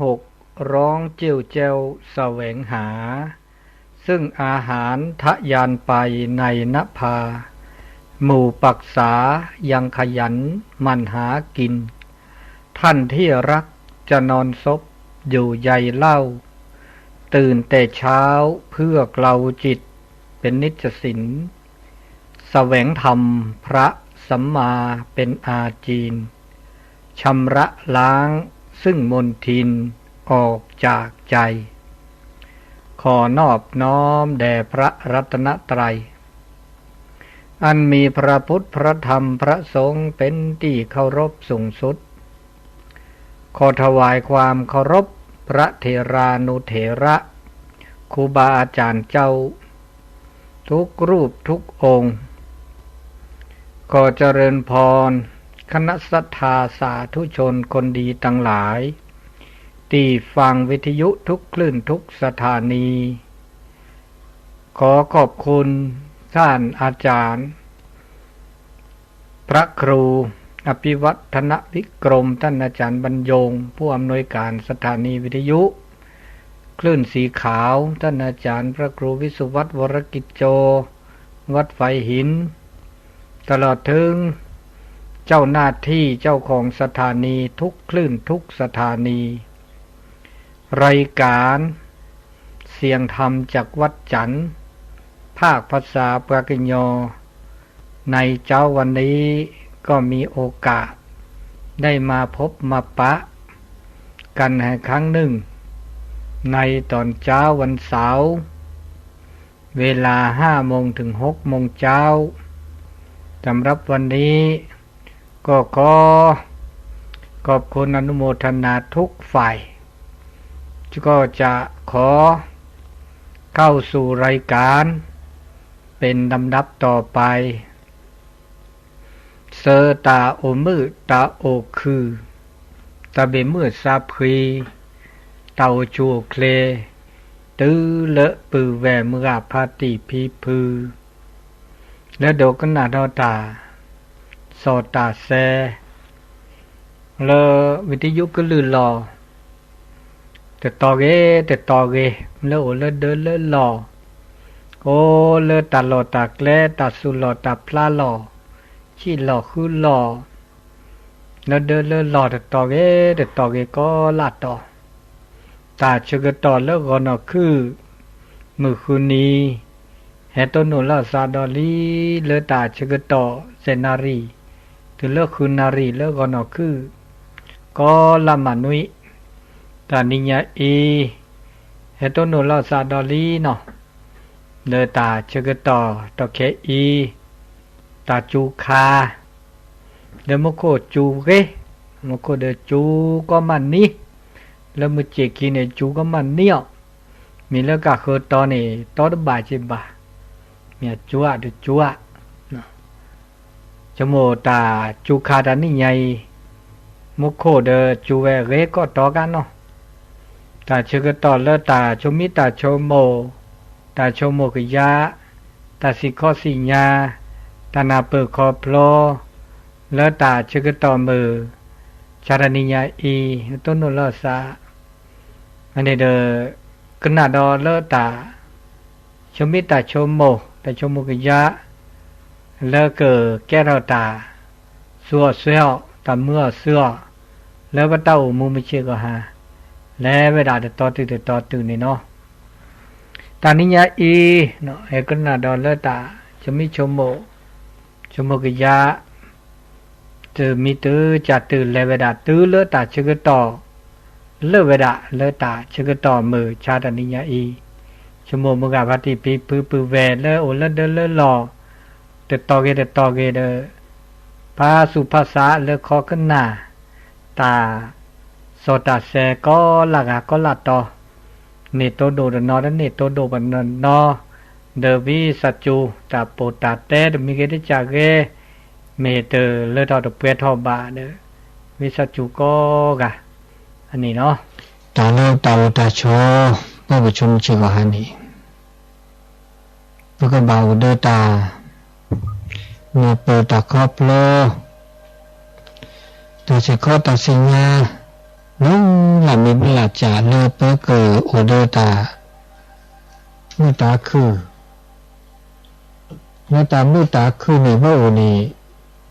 หก ร้องเจี้ยวแจ้วแสวงหา ซึ่งอาหารทะยานไปในนภา หมู่ปักษายังขยันหมั่นหากิน ท่านที่รักจะนอนซบอยู่ใยเหล้า ตื่นแต่เช้าเพื่อเกลาจิตเป็นนิจสิน แสวงธรรมพระสัมมาเป็นอาจีน ชำระล้างซึ่งมลทินออกจากใจ ขอนอบน้อมแด่พระรัตนตรัย อันมีพระพุทธพระธรรมพระสงฆ์เป็นที่เคารพสูงสุด ขอถวายความเคารพพระเถรานุเถระ ครูบาอาจารย์เจ้า ทุกรูปทุกองค์ ขอเจริญพร คณะศรัทธาสาธุชนคนดีทั้งหลาย ที่ฟังวิทยุทุกคลื่นทุกสถานี ขอขอบคุณท่านอาจารย์ พระครูอภิวัฒนวิกรม ท่านอาจารย์บรรยง ผู้อำนวยการสถานีวิทยุคลื่นสีขาว ท่านอาจารย์พระครูวิสุวัฒน์ วรกิจโจ วัดฝายหิน ตลอดถึงเจ้าหน้าที่เจ้าของสถานีทุกคลื่นทุกสถานี รายการเสียงธรรมจากวัดจันทร์ ภาคภาษาปากกยอ ในเช้าวันนี้ก็มีโอกาสได้มาพบมาปะกันอีกครั้งหนึ่ง ในตอนเช้าวันเสาร์ เวลาห้าโมงถึงหกโมงเช้า สำหรับวันนี้ก็ขอขอบคุณอนุโมทนาทุกฝ่าย ก็จะขอเข้าสู่รายการเป็นลำดับต่อไป ဆၢတၢ်အိၣ်မုာ်တၢ်အိၣ်ခုၣ်, တၢ်ဘၣ်မုာ်သးဖှံ, တၢ်အိၣ်ဆူၣ်အိၣ်ချ့, တုၤလၢပုၢ်ဝဲၢ်မုၢ်ဂၤဖါတံၢ်ဖံဖု လၢဒိကနၣ်ဒီးတၢ်စီၤတၢ်ဆဲ လၢဝံၤတယုကလုၢ်လီၤ တတီၤဂ့ၤ တတီၤဂ့ၤ လၢအိၣ်လၢဒၢလၢလီၢ်, အိၣ်လၢတၢ်လီၢ်တၢ်ကျဲ တၢ်သူၣ်လီၢ်တၢ်ဖျါလီၢ်, ဆံးလီၢ်ဃုလီၢ်, လၢဒၢလၢလီၢ် တတီၤဂ့ၤ တတီၤဂ့ၤကိးလၢ်တီၤ, တၢ်ဆၢကတီၢ်လၢဂီၤနီၢ်ခုၣ် မုၢ်ဃုနံၤ ဟဲတိၢ်နီၣ်လိာ်သးဒီးလံ လၢတၢ်ဆၢကတီၢ် စဲးနၣ်ရံၣ် တုၤလၢဃုနၣ်ရံၣ်လၢဂီၤနီၢ်ခုၣ် ကိးလၢ်မၤနွံ, တနံၤညါအံၤ ဟဲတိၢ်နီၣ်လိာ်သးဒီးလံနီၤ လၢတၢ်ဆၢကတီၢ်တီၢ်ခဲအံၤ တၢ်စူၤခါ လၢမူခိၣ်စူၤဂ့ၤ, မူခိၣ်ဒီးစူၤကီမးနံၤ, လၢမုၢ်စ့ၢ်ခံန့ၣ် စူၤကီမးနံၤအီၤ, မ့ၢ်လၢကးဃၢၤတီန့ၣ် တီတဘၣ်က့ၤဘၣ်, မ့ၢ်အစူၤအတစူၤဧါ ဆိကမိၣ်တၢ်စူၤခါတနံၤညါအံၤ မူခိၣ်ဒီးစူၤဝဲဂ့ၤကိးတီကါနီၤ, တၢ်ဆၢကတီၢ်လၢတၢ်ဆိမိၣ်မံတၢ်ဆိကမိၣ်, တၢ်ဆိကမိၣ်ကယါ, တၢ်စံၣ်ခီစံၣ်ညါ, တၢ်နၢ်ပၢၢ်ခီဖျိ လၢတၢ်ဆၢကတီၢ်မုၢ် ဆါတနံၤညါအံၤ တိၢ်နီၣ်လိာ်သး န့ၣ်ဒီး ကနၣ်ဒီးလၢတၢ်ဆိမိၣ်မံတၢ်ဆိကမိၣ်, တၢ်ဆိကမိၣ်ကယါ လၢကကဲထီၣ်တၢ်သူအီၤစွဲအီၤ, တၢ်မုာ်အီၤစၢၤအီၤ, လၢပတၢ်အိၣ်မူမုၢ်ဆ့ၣ်ဂီၤဟါ လဲၤဝဲဒၣ်တတီၤတုၤတတီၤတုၤန့ၣ်နီၤ. တနံၤညါအံၤ ဟဲကနၣ်ဒီးလၢတၢ်ဆိမိၣ်မံဆိကမိၣ်, ဆိကမိၣ်ကယါ တုၤမံတုၤကၢ်တုၤလဲၤဝဲဒၣ်တုၤလၢတၢ်ဆၢကတီၢ် လၢာ်ဝဲဒၣ်လၢတၢ်ဆၢကတီၢ်မုၢ်ဆါတနံၤညါအံၤ, ဆိကမိၣ်မုၢ်ဂၤဖါတံၢ်ဖံဖုပုၢ်ဝဲၢ်လၢအိၣ်လၢဒၢလၢလီၢ် တတီၤဂ့ၤတတီၤဂ့ၤဒီး ဖးဆူၣ်ဖးဆါလၢခီကနၣ် တၢ်စီၤတၢ်ဆဲးကိးလၢ်ဂၤကိးလၢ်တီၤ, န့ၢ်တိၢ်ဒိၣ်တနီၤ တန့ၢ်တိၢ်ဒိၣ်ပနီၤနီၤ, ဒီးဝံသးစူၤ တၢ်ပိာ်တၢ်တဲတမံၤဂ့ၤတကးဂ့ၤ, မ့ၢ်တလၢထီၣ်တပှဲၤထီၣ်ဘၣ်ဒီး ဝံသးစူၤကိးဂၤ အန့ၣ်လီၤ. တၢ်လၢတၢ်အိၣ်တၢ်ဆိး ပပဆိမုၢ်ဆ့ၣ်ဂီၤဟါန့ၣ် ပကဘၣ်အိၣ်ဒီးတၢ်နၢ်ပၢၢ်တၢ်ခီဖျိ, တၢ်စံၣ်ခီတၢ်စံၣ်ညါ, လၢလၢမ့ၢ်မုၢ်လၢ်ကၢ်လၢပကအိၣ်ဒီးတၢ် မုာ်တၢ်ခုၣ်, လၢတၢ်မုာ်တၢ်ခုၣ်န့ၣ် ပအိၣ်န့ၣ်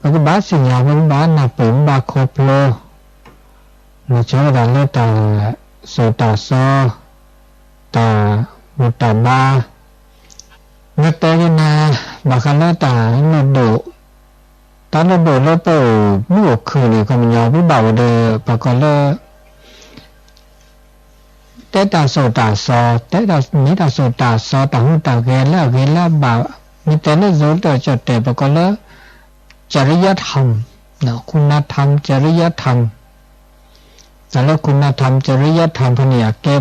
ပကဘၣ်သ့ၣ်ညါ ပကဘၣ်နၢ်ပၢၢ် ပဘၣ်ခီဖျိ လီၤဆီဝဲဒၣ်လၢတၢ် စိၣ်တၢ်စီ တၢ်ဘူၣ်တၢ်ဘါ မ့ၢ်တဲကနၤ ဘၣ်ဃးလၢတၢ်လိၣ်ဒိၣ်, တၢ်လိၣ်ဒိၣ်လၢပအိၣ်မုာ်အိၣ်ခုၣ်န့ၣ် ခီပညီ ပဘၣ်အိၣ်ဒီး ပှၤကိးလၢ တဲတၢ်စိၣ်တၢ်စီ, တဲမ့ၢ်တၢ်စိၣ်တၢ်စီ တၢ်ဟူးတၢ်ဂဲၤလၢအဂ့ၤလၢအဘၣ်, မ့ၢ်တဲလၢ ယိၤတၢ်ကၠီၣ်တဲာ် ပှၤကိးလၢ จริยธรรม, คุณธรรม จริยธรรม, တၢ်လၢ คุณธรรม จริยธรรม ဖဲန့ၣ် အကဲ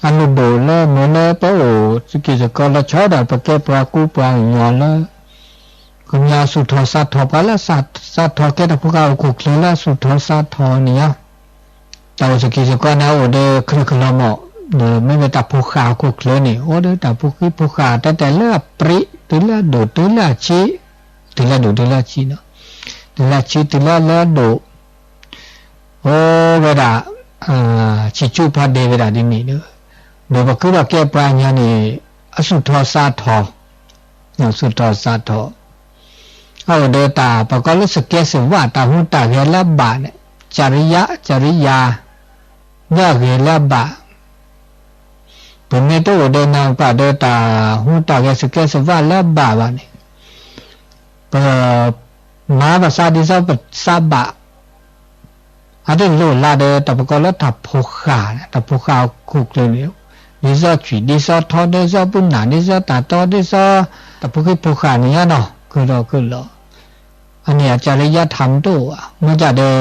အလိၣ်ဒိၣ်လၢမ့ၢ်လၢပအိၣ်စကံၢ်စကီး လီၤဆီဒၣ် ပကဲပှၤကူပှၤကညီလၢ ကညီစူၢ်ထီၣ်သးထီၣ် ပှၤလၢစးထီၣ်ကဲတၢ်ဖိဃၢ်ဟီၣ်ခိၣ်ချၢလၢအစူၢ်ထီၣ်သးထီၣ်န့ၣ်ဧါ. တၢ်အိၣ်စကံၢ်စကီးန့ၣ် အိၣ်ဒီးခဲလၢာ်ခဲလီၤမး, ဒီးမ့မ့ၢ်တၢ်ဖိဃၢ်ဟီၣ်ခိၣ်ချၢန့ၣ် အိၣ်ဒီးတၢ်ဖိဃံဖိဃၢ် တဲတဲလၢအပြံ တုၤလၢအဒိၣ် တုၤလၢအဆံး, တုၤလၢအဒိၣ်တုၤလၢအဆံးနီၤ, တုၤလၢအဆံး တုၤလၢလၢအဒိၣ် အိၣ်ဝဲဒၣ် ဆံးဆူၣ်ဖးဒဲးဝဲဒၣ်ဒ်န့ၣ်ဒီး, ဒီးပှၤခုဒီးကဲပှၤကညီန့ၣ် အစူၢ်ထီၣ်သးထီၣ်, အစူၢ်ထီၣ်သးထီၣ်, အအိၣ်ဒီးတၢ်ပှၤကိးလၢ စကဲစဝး တၢ်ဟူးတၢ်ဂဲၤလၢအဘၣ်န့ၣ်, จริยะ จริยา လၢအဂ့ၤလၢအဘၣ်, ပမ့ၢ်တအိၣ်ဒီးနၢ်ပၢၢ်ဒီးတၢ်ဟူးတၢ်ဂဲၤ စကဲစဝး လၢအဘၣ်ဘၣ်န့ၣ် ပမၤဘၣ်ဆၣ်ဒ်သိးပသးဘၣ်, အတလိၣ်လၢဒီးတၢ်ပှၤကိးလၢတၢ်ဖိဃၢ်, တၢ်ဖိဃၢ်ဟီၣ်ခိၣ်ချၢန့ၣ်, ဒ်သိးဆွံၣ် ဒ်သိးထီ ဒ်သိးပုၢ်နၢ် ဒ်သိးတၢ်တီ ဒ်သိး တၢ်ဖိဃံဖိဃၢ်န့ၣ်ညါနီၤ, ခုၣ်ဒီးခုၣ်လီၤ, အန့ၣ် အကြရိယဓမ္မ တအိၣ်ဘၣ်, မ့ၢ်ဒ်ဒီး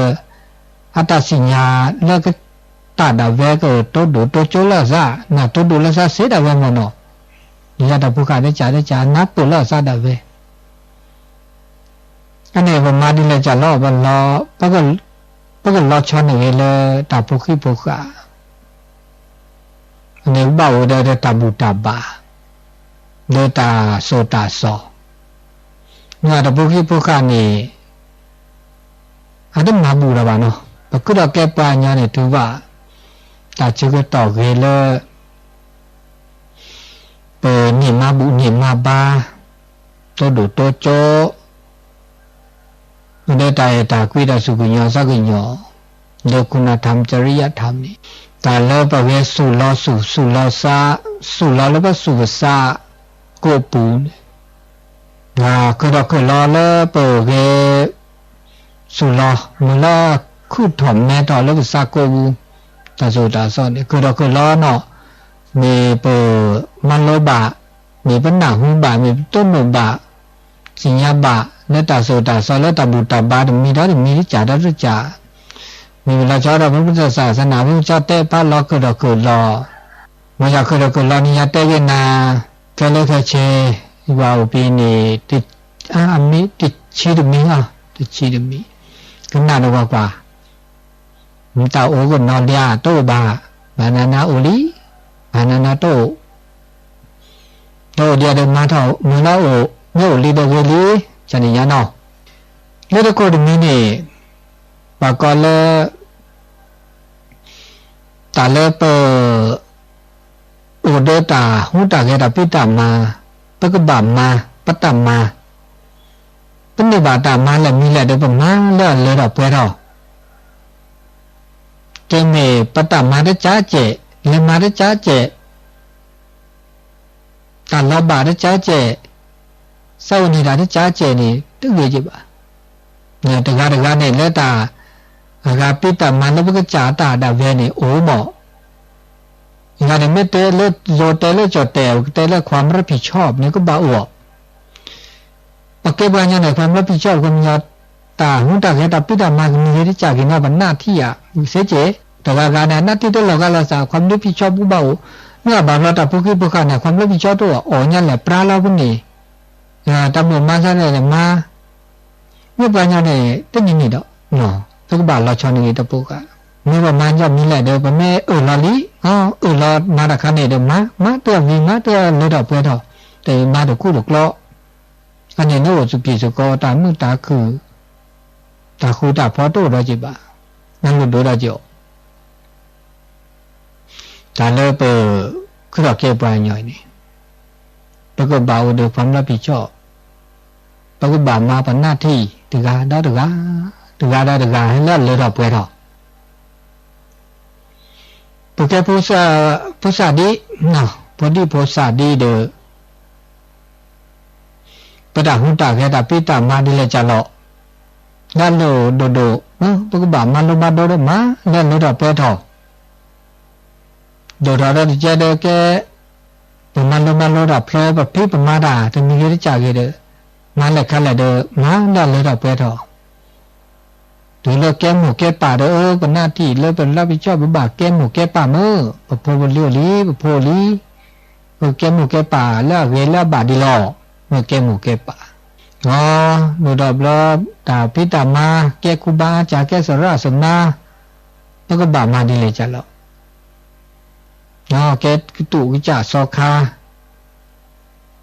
အတၢ်စံၣ်ညီၣ်လၢက တၢ်ဒၣ်ဝဲကတိၤဒိၣ်တိၤကၠိလၢအသး, နၢ်တိၤဒိၣ်လၢသးစ့ဒၣ်ဝဲမ့ၢ်နီၤ, ဒ်တၢ်ဖိဃၢ်တကးတကး နၢ်ပၢၢ်လၢအသးဒၣ်ဝဲ အန့ၣ်ပမၤဒ်လဲၣ်ကလီၤ, ပကလီၤဆီန့ၣ်ဂ့ၤလၢတၢ်ဖိဃံဖိဃၢ်, အန့ၣ်ပဘၣ်အိၣ်ဒီးတၢ်ဘူၣ်တၢ်ဘါ, လၢတၢ်စိၢ်တၢ်စီ, မ့ၢ်တၢ်ဖိဃံဖိဃၢ်န့ၣ် အတမၤဘူၣ်လၢၤဘၣ်နီၤ, ပခုဒီးကဲပှၤကညီန့ၣ် တုၤဘၣ် တၢ်ဆၢကတီၢ်ဂ့ၤလၢ ပန့ၢ်မၤဘူၣ်န့ၢ်မၤဘါ, တိၤဒိၣ်တိၤကၠိ, ဒီးတၢ်အဲၣ်တၢ်ကွံ တၢ်စူၢ်ကညီၤသးကညီၤ, ဒီး คุณธรรม จริยธรรม န့ၣ်, တၢ်လၢပဂဲၤဆူၣ်လီၤဆူၣ် ဆူၣ်လီၤသး, ဆူၣ်လီၤလၢပသူၣ်ပသးကိးပူၤန့ၣ်, တၢ်ခုၣ်ဒီးခုၣ်လီၤလၢပဂဲၤ ဆူၣ်လီၤ မ့ၢ်လၢခုၣ်ထီၣ်မဲထီၣ်လၢပသးကိးပူၤ, တၢ်စိၢ်တၢ်စီန့ၣ် ခုၣ်ဒီးခုၣ်လီၤနီၤ, မ့ၢ်ပမၤလိဘၣ်, မ့ၢ်ပနၢ်ဟူဘၣ်, မ့ၢ်ပတိၢ်နီၣ်ဘၣ်, သ့ၣ်ညါဘၣ် လၢတၢ်စိၢ်တၢ်စီလၢတၢ်ဘူၣ်တၢ်ဘါတမံၤဒီးတမံၤ တကးဒီးတကး, မ့ၢ်ဝဲလီၤဆီဒီး ပမ့ၢ်တသးစနၢ ပမ့ၢ်ကၠီတဲဖးလီၤ ခုၣ်ဒီးခုၣ်လီၤ, မ့ၢ်ယၤခုၣ်ဒီးခုၣ်လီၤန့ၣ် ယတဲက့ၤနၤ, ခဲလၢာ်ခဲဆ့ ယွၤအိၣ်ပံၤန့ၣ် အမ့ၢ်တဆံတမံၤလီၤ, တဆံတမံၤ, ကနၣ်ဒီးကွၢ်ကွၢ်, မ့ၢ်တၢ်အိၣ်ကနီၤဒံးဧါ, တအိၣ်ဘၣ်, ဘၣ်နၤနၤအိၣ်လံ, ဘၣ်နၤနၤတအိၣ်, တအိၣ်ဒံးဒီးမၤထီၣ်မၤလီၤအိၣ်, မ့ၢ်အိၣ်လံဒီးဂ့ၤလံ, ကန့ၣ်ညါနီၤ, လၢတခိၣ်တမံၤန့ၣ်, ပှၤကိးလၢ တၢ်လၢပ အိၣ်ဒီးတၢ်ဟူးတၢ်ဂဲၤတၢ်ဖံးတၢ်မၤ, ပကဘၣ်မၤ ပတၢ်မၤ, ပန့ၢ်ဘၣ်တၢ်မၤလၢာ်မံၤလၢာ်ဒီးပမၤလၢအလၢထီၣ်ပှဲၤထီၣ်, ကဲမ့ၢ်ပတၢ်မၤတကးကဲး, လဲၤမၤတကးကဲး, တၢ်လီၤဘၣ်တကးကဲး, သးအိၣ်န့ၢ်တၢ်တကးကဲးန့ၣ် တဂ့ၤက့ၤဘၣ်. တဂၤတဂၤန့ၣ် လၢတၢ် အဂၤပံးတၢ်မၤလၢပကစၢ်အတၢ်ဒၣ်ဝဲန့ၣ် အိၣ်မး, ယဂၤန့ၣ်မ့ၢ်တဲလၢယိၤတဲလၢကၠီၣ်တဲာ် ကတဲလၢ ความรับผิดชอบ န့ၣ် ကဘၣ်အိၣ်အီၤ ပကဲပှၤကညီန့ၣ် ความรับผิดชอบ ကညီ တၢ်ဟူးတၢ်ဂဲၤတၢ်ဖံးတၢ်မၤကမံၤဂ့ၤတကးက့ၤန့ၣ် ပနၢ်ထံၣ်ဧါ, စ့က့ၤ တဂၤဂၤန့ၣ် နၢ်ထံၣ်တလီၤဂာ်လီၤသး ความรับผิดชอบ ကဘၣ်အိၣ်, မ့ၢ်အဘၣ်ဘျီတၢ်ဖိဃံဖိဃာ်န့ၣ် ความรับผิดชอบ တအိၣ် အီၣ်ညါလဲၣ် ပြါလီၤပူၤန့ၣ်, တၢ်မိၣ်မၤသးန့ၣ်မၤ, မ့ၢ်ပှၤကညီန့ၣ် တနံၤန့ၣ်ဒီး ပကဘၣ်လီၤဆီန့ၣ်ဂ့ၤတပိာ်ဃာ်, မ့ၢ်ပမၤကီၢ်မံၤလဲၣ်ဒီး ပမ့ၢ်အၢၣ်လီၤလံ, အၢၣ်လီၤမၤတၢ်ခါန့ၣ်ဒီး မၤ မၤတၢ်ဝံၤ မၤတၢ်လၢထီၣ်ပှဲၤထီၣ်, တမၤတကူၣ်တကျီ, အန့ၣ်နအိၣ်စူၢ်က့ၤစ့ၢ်ကီး တၢ်မုာ်တၢ်ခုၣ်, တၢ်ဃူတၢ်ဖိးတအိၣ်ဒီးက့ၤဘၣ်, နလိၣ်ဒိဒီးက့ၤအီၤ တၢ်လၢပခုထီၣ်ကဲပှၤကညီအံၤန့ၣ် ပကဘၣ်အိၣ်ဒီး ความรับผิดชอบ, ပကဘၣ်မၤပနၢ်ထံၣ်တဂၤဒီးတဂၤ, တဂၤဒီးတဂၤ ဟဲလၢအလၢထီၣ်ပှဲၤထီၣ်, ပကဲဖိသၣ်ဒ်, ဖိဒံဖိသၣ်ဒ်ဒီး ပတၢ်ဟူးတၢ်ဂဲၤ တၢ်ဖံးတၢ်မၤဒ်လဲၣ်ကၢ်လီၤ, လၢအလိၣ်ဒိၣ်ဒိၣ်, ပကဘၣ်မၤလိမၤဒိးဒီးမၤ လၢအလၢထီၣ်ပှဲၤထီၣ်, ဒိၣ်ထီၣ်ဒီးတကဲဒီးကဲ, ပမၤလိမၤဒိးတၢ်ဖျါ ပဖံးပမၤတၢ်တမံၤဂ့ၤတကၢ်ဂ့ၤဒီး, မၤလဲၣ်ခါလဲၣ်ဒီး မၤလၢအလၢထီၣ်ပှဲၤထီၣ် တုၤလၢကဲမိၢ်ကဲပၢ်ဒီး ပနၢ်ထံၣ်လၢပလီၤပျံၤကၠီၣ် ပဘၣ်ကဲမိၢ်ကဲပၢ်မ့ၢ်, ပဖိပလံၤအိၣ်လံ ပဖိအိၣ်လံ, ပကဲမိၢ်ကဲပၢ်လၢအဂ့ၤလၢအဘၣ်ဒ်လဲၣ်, မ့ၢ်ကဲမိၢ်ကဲပၢ်, ဒီးဒိၣ်ဒီးဘျီ တၢ်ဖံးတၢ်မၤ ကဲခူဘါအါကၢ် ကဲသရၣ်သမါ, ပကဘၣ်မၤဒ်လဲၣ်ကၢ်လီၤ, ကဲကတူၣ်ကစၢ်စီၤခါ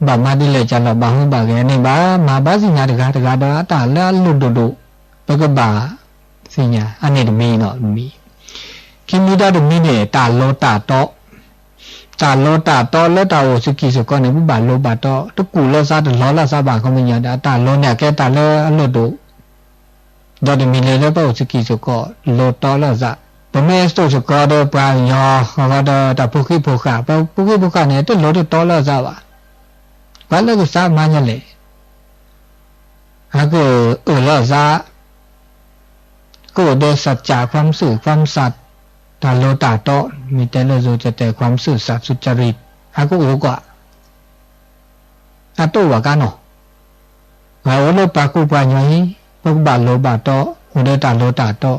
ဘၣ်မၤဒ်လဲၣ်ကၢ်လီၤ ဘၣ်ဟူးဘၣ်ဂဲၤန့ၣ် ဘၣ်မၤဘၣ်သ့ၣ်ညါတဂၤတဂၤဒီး အတၢ်လၢအလိၣ်ဒိၣ်ဒိၣ်, ပကဘၣ်သ့ၣ်ညါ အန့ၣ်တမံၤနီၤတမံၤ, ခံမံၤဒီးတမံၤန့ၣ် တၢ်လီၤတၢ်တီ, တၢ်လီၤတၢ်တီလၢတၢ်အိၣ်စကံၢ်စကီးန့ၣ် ပဘၣ်လိၤဘၣ်တီ, တကူၣ်လၢသးတလီၤလၢသးဘၣ် ခီပညီဒီး အတၢ်လီၤန့ၣ် အကဲတၢ်လၢအလိၣ်ဒိၣ် ဒီးတမံၤလၢလၢပအိၣ်စကံၢ်စကီး လိၤတီလၢသး, ပမ့ၢ်စတိၢ်စကီးဒီးပှၤကညီ ဃီဃီဒီးတၢ်ဖိဃံဖိဃာ်, ပှၤဖိဃံဖိဃာ်န့ၣ် တလိၤတတီလၢသးဘၣ်, ပှၤလၢကစၢ်မၤညါလဲၣ်, အကအၢၣ်လီၤသး, ကအိၣ်ဒီး สัจจะ ความซื่อ ความสัตย์, တၢ်လိၤတၢ်တီ, မ့ၢ်တဲလၢယိၤကတဲ ความซื่อสัตย์สุจริต, အကအိၣ်ကွၢ် အတအိၣ်ဘၣ်ကါနီၤ, ပှၤအိၣ်လၢပှၤကူပှၤကညီအံၤ, ပကဘၣ်လိၤဘၣ်တီ, အိၣ်ဒီးတၢ်လိၤတၢ်တီ,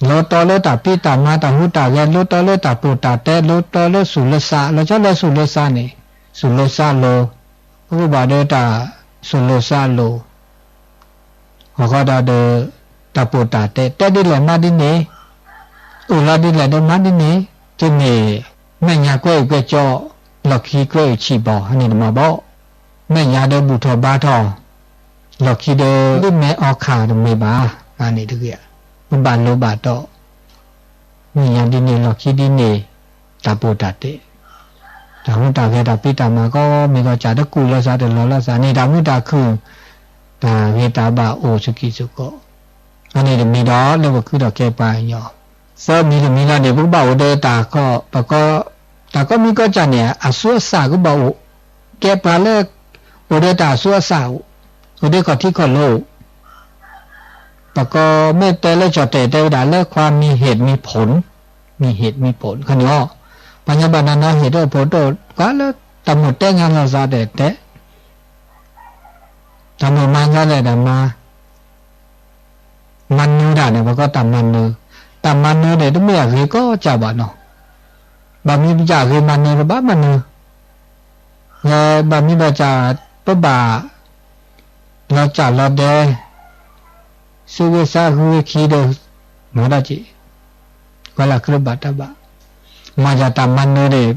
လိၤတီလၢတၢ်ဖံးတၢ်မၤတၢ်ဟူးတၢ်ဂဲၤ, လိၤတီလၢတၢ်ပိာ်တၢ်တဲ, လိၤတီလၢသူၣ်လၢသး, လီၤဆီလၢသူၣ်လၢသးန့ၣ်, သူၣ်လိၤသးလိၤ, ပကဘၣ်ဒီးတၢ်သူၣ်လိၤသးလိၤ အဃိဒီး တၢ်ပိာ်တၢ်တဲ, တဲဒ်လဲၣ်မၤဒ်န့ၣ်, အၢၣ်လီၤဒ်လဲၣ်ဒီးမၤဒ်န့ၣ်, တမ့ၢ် မဲာ်ညါကွဲအုၣ်ကွဲကၠီ, လီၢ်ခံကွဲအုၣ်ဆံးဘီအန့ၣ်တမ့ၢ်ဘၣ်, မဲာ်ညါဒီးဘူၣ်ထီၣ်ဘါထီၣ်, လီၢ်ခံဒီး ဒ်မဲာ်အီၣ်ခၣ်တမ့ၢ်ဘၣ်, အန့ၣ်တဂ့ၤ, ပဘၣ်လိၤဘၣ်တီ မဲာ်ညါဒ်န့ၣ်လီၢ်ခံဒ်န့ၣ်, တၢ်ပိာ်တၢ်တဲ, တၢ်ဟူးတၢ်ဂဲၤတၢ်ဖံးတၢ်မၤကိးမံၤကိးဂၤ တကူၣ်လၢသးတလီၤလၢသးန့ၣ် တၢ်မုာ်တၢ်ခုၣ်, တၢ်ဂ့ၤတၢ်ဘၣ်အိၣ်စကံၢ်စကီး, အန့ၣ်တမံၤဒီးလၢပခုထီၣ်ကဲပှၤကညီ, သၢမံၤတမံၤလီၤန့ၣ် ပကဘၣ်အိၣ်ဒီးတၢ်ခီ, ပက, တၢ်ကိးမံၤကိးဂၤန့ၣ် အသူအသၣ်ကဘၣ်အိၣ်, ကဲပှၤလၢ အိၣ်ဒီးတၢ်သူအသၣ်အိၣ်, အိၣ်ဒီးခီၣ်ထံးခီၣ်လိၤ ပကမ့ၢ်တဲလၢကၠီၣ်တဲာ်တဲဝဲဒၣ်လၢခွါ มีเหตุมีผล, มีเหตุมีผล ခီန့ၣ်အီၤ, ပှၤညီဘၣ်နီၢ်နီၢ် ဟ့ၣ်ဒိၣ်ဖိဒိၣ် ပှၤလၢတၢ်မိၣ်တဲညါလီၤသးဒီးတဲ, တၢ်မိၣ်မၤညါလဲၣ်ဒီးမၤ, မၤနၢၤတၢ်န့ၣ် ပှၤကိးတၢ်မၤနၢၤ, တၢ်မၤနၢၤန့ၣ် တမ့ၢ်အဂ့ၤကိးကၢ်ဘၣ်နီၤ, ဘၣ်မံၤဘၣ်ယၢ်အဂ့ၤမၤနၢၤ ပဘၣ်မၤနၢၤ ဘၣ်မံၤဘၣ်ယၢ် ပဘၣ်လီၤစၢ်လီၤဒဲး, သူၣ်ဂ့ၤသးဂုၤဂ့ၤခံဒီး မၤတၢ်က့ၤ, ကွၢ်လၢ်ကြၢးဘၣ်တၢ်ဘၣ်, မၤယၤတၢ်မၤနၢၤန့ၣ်,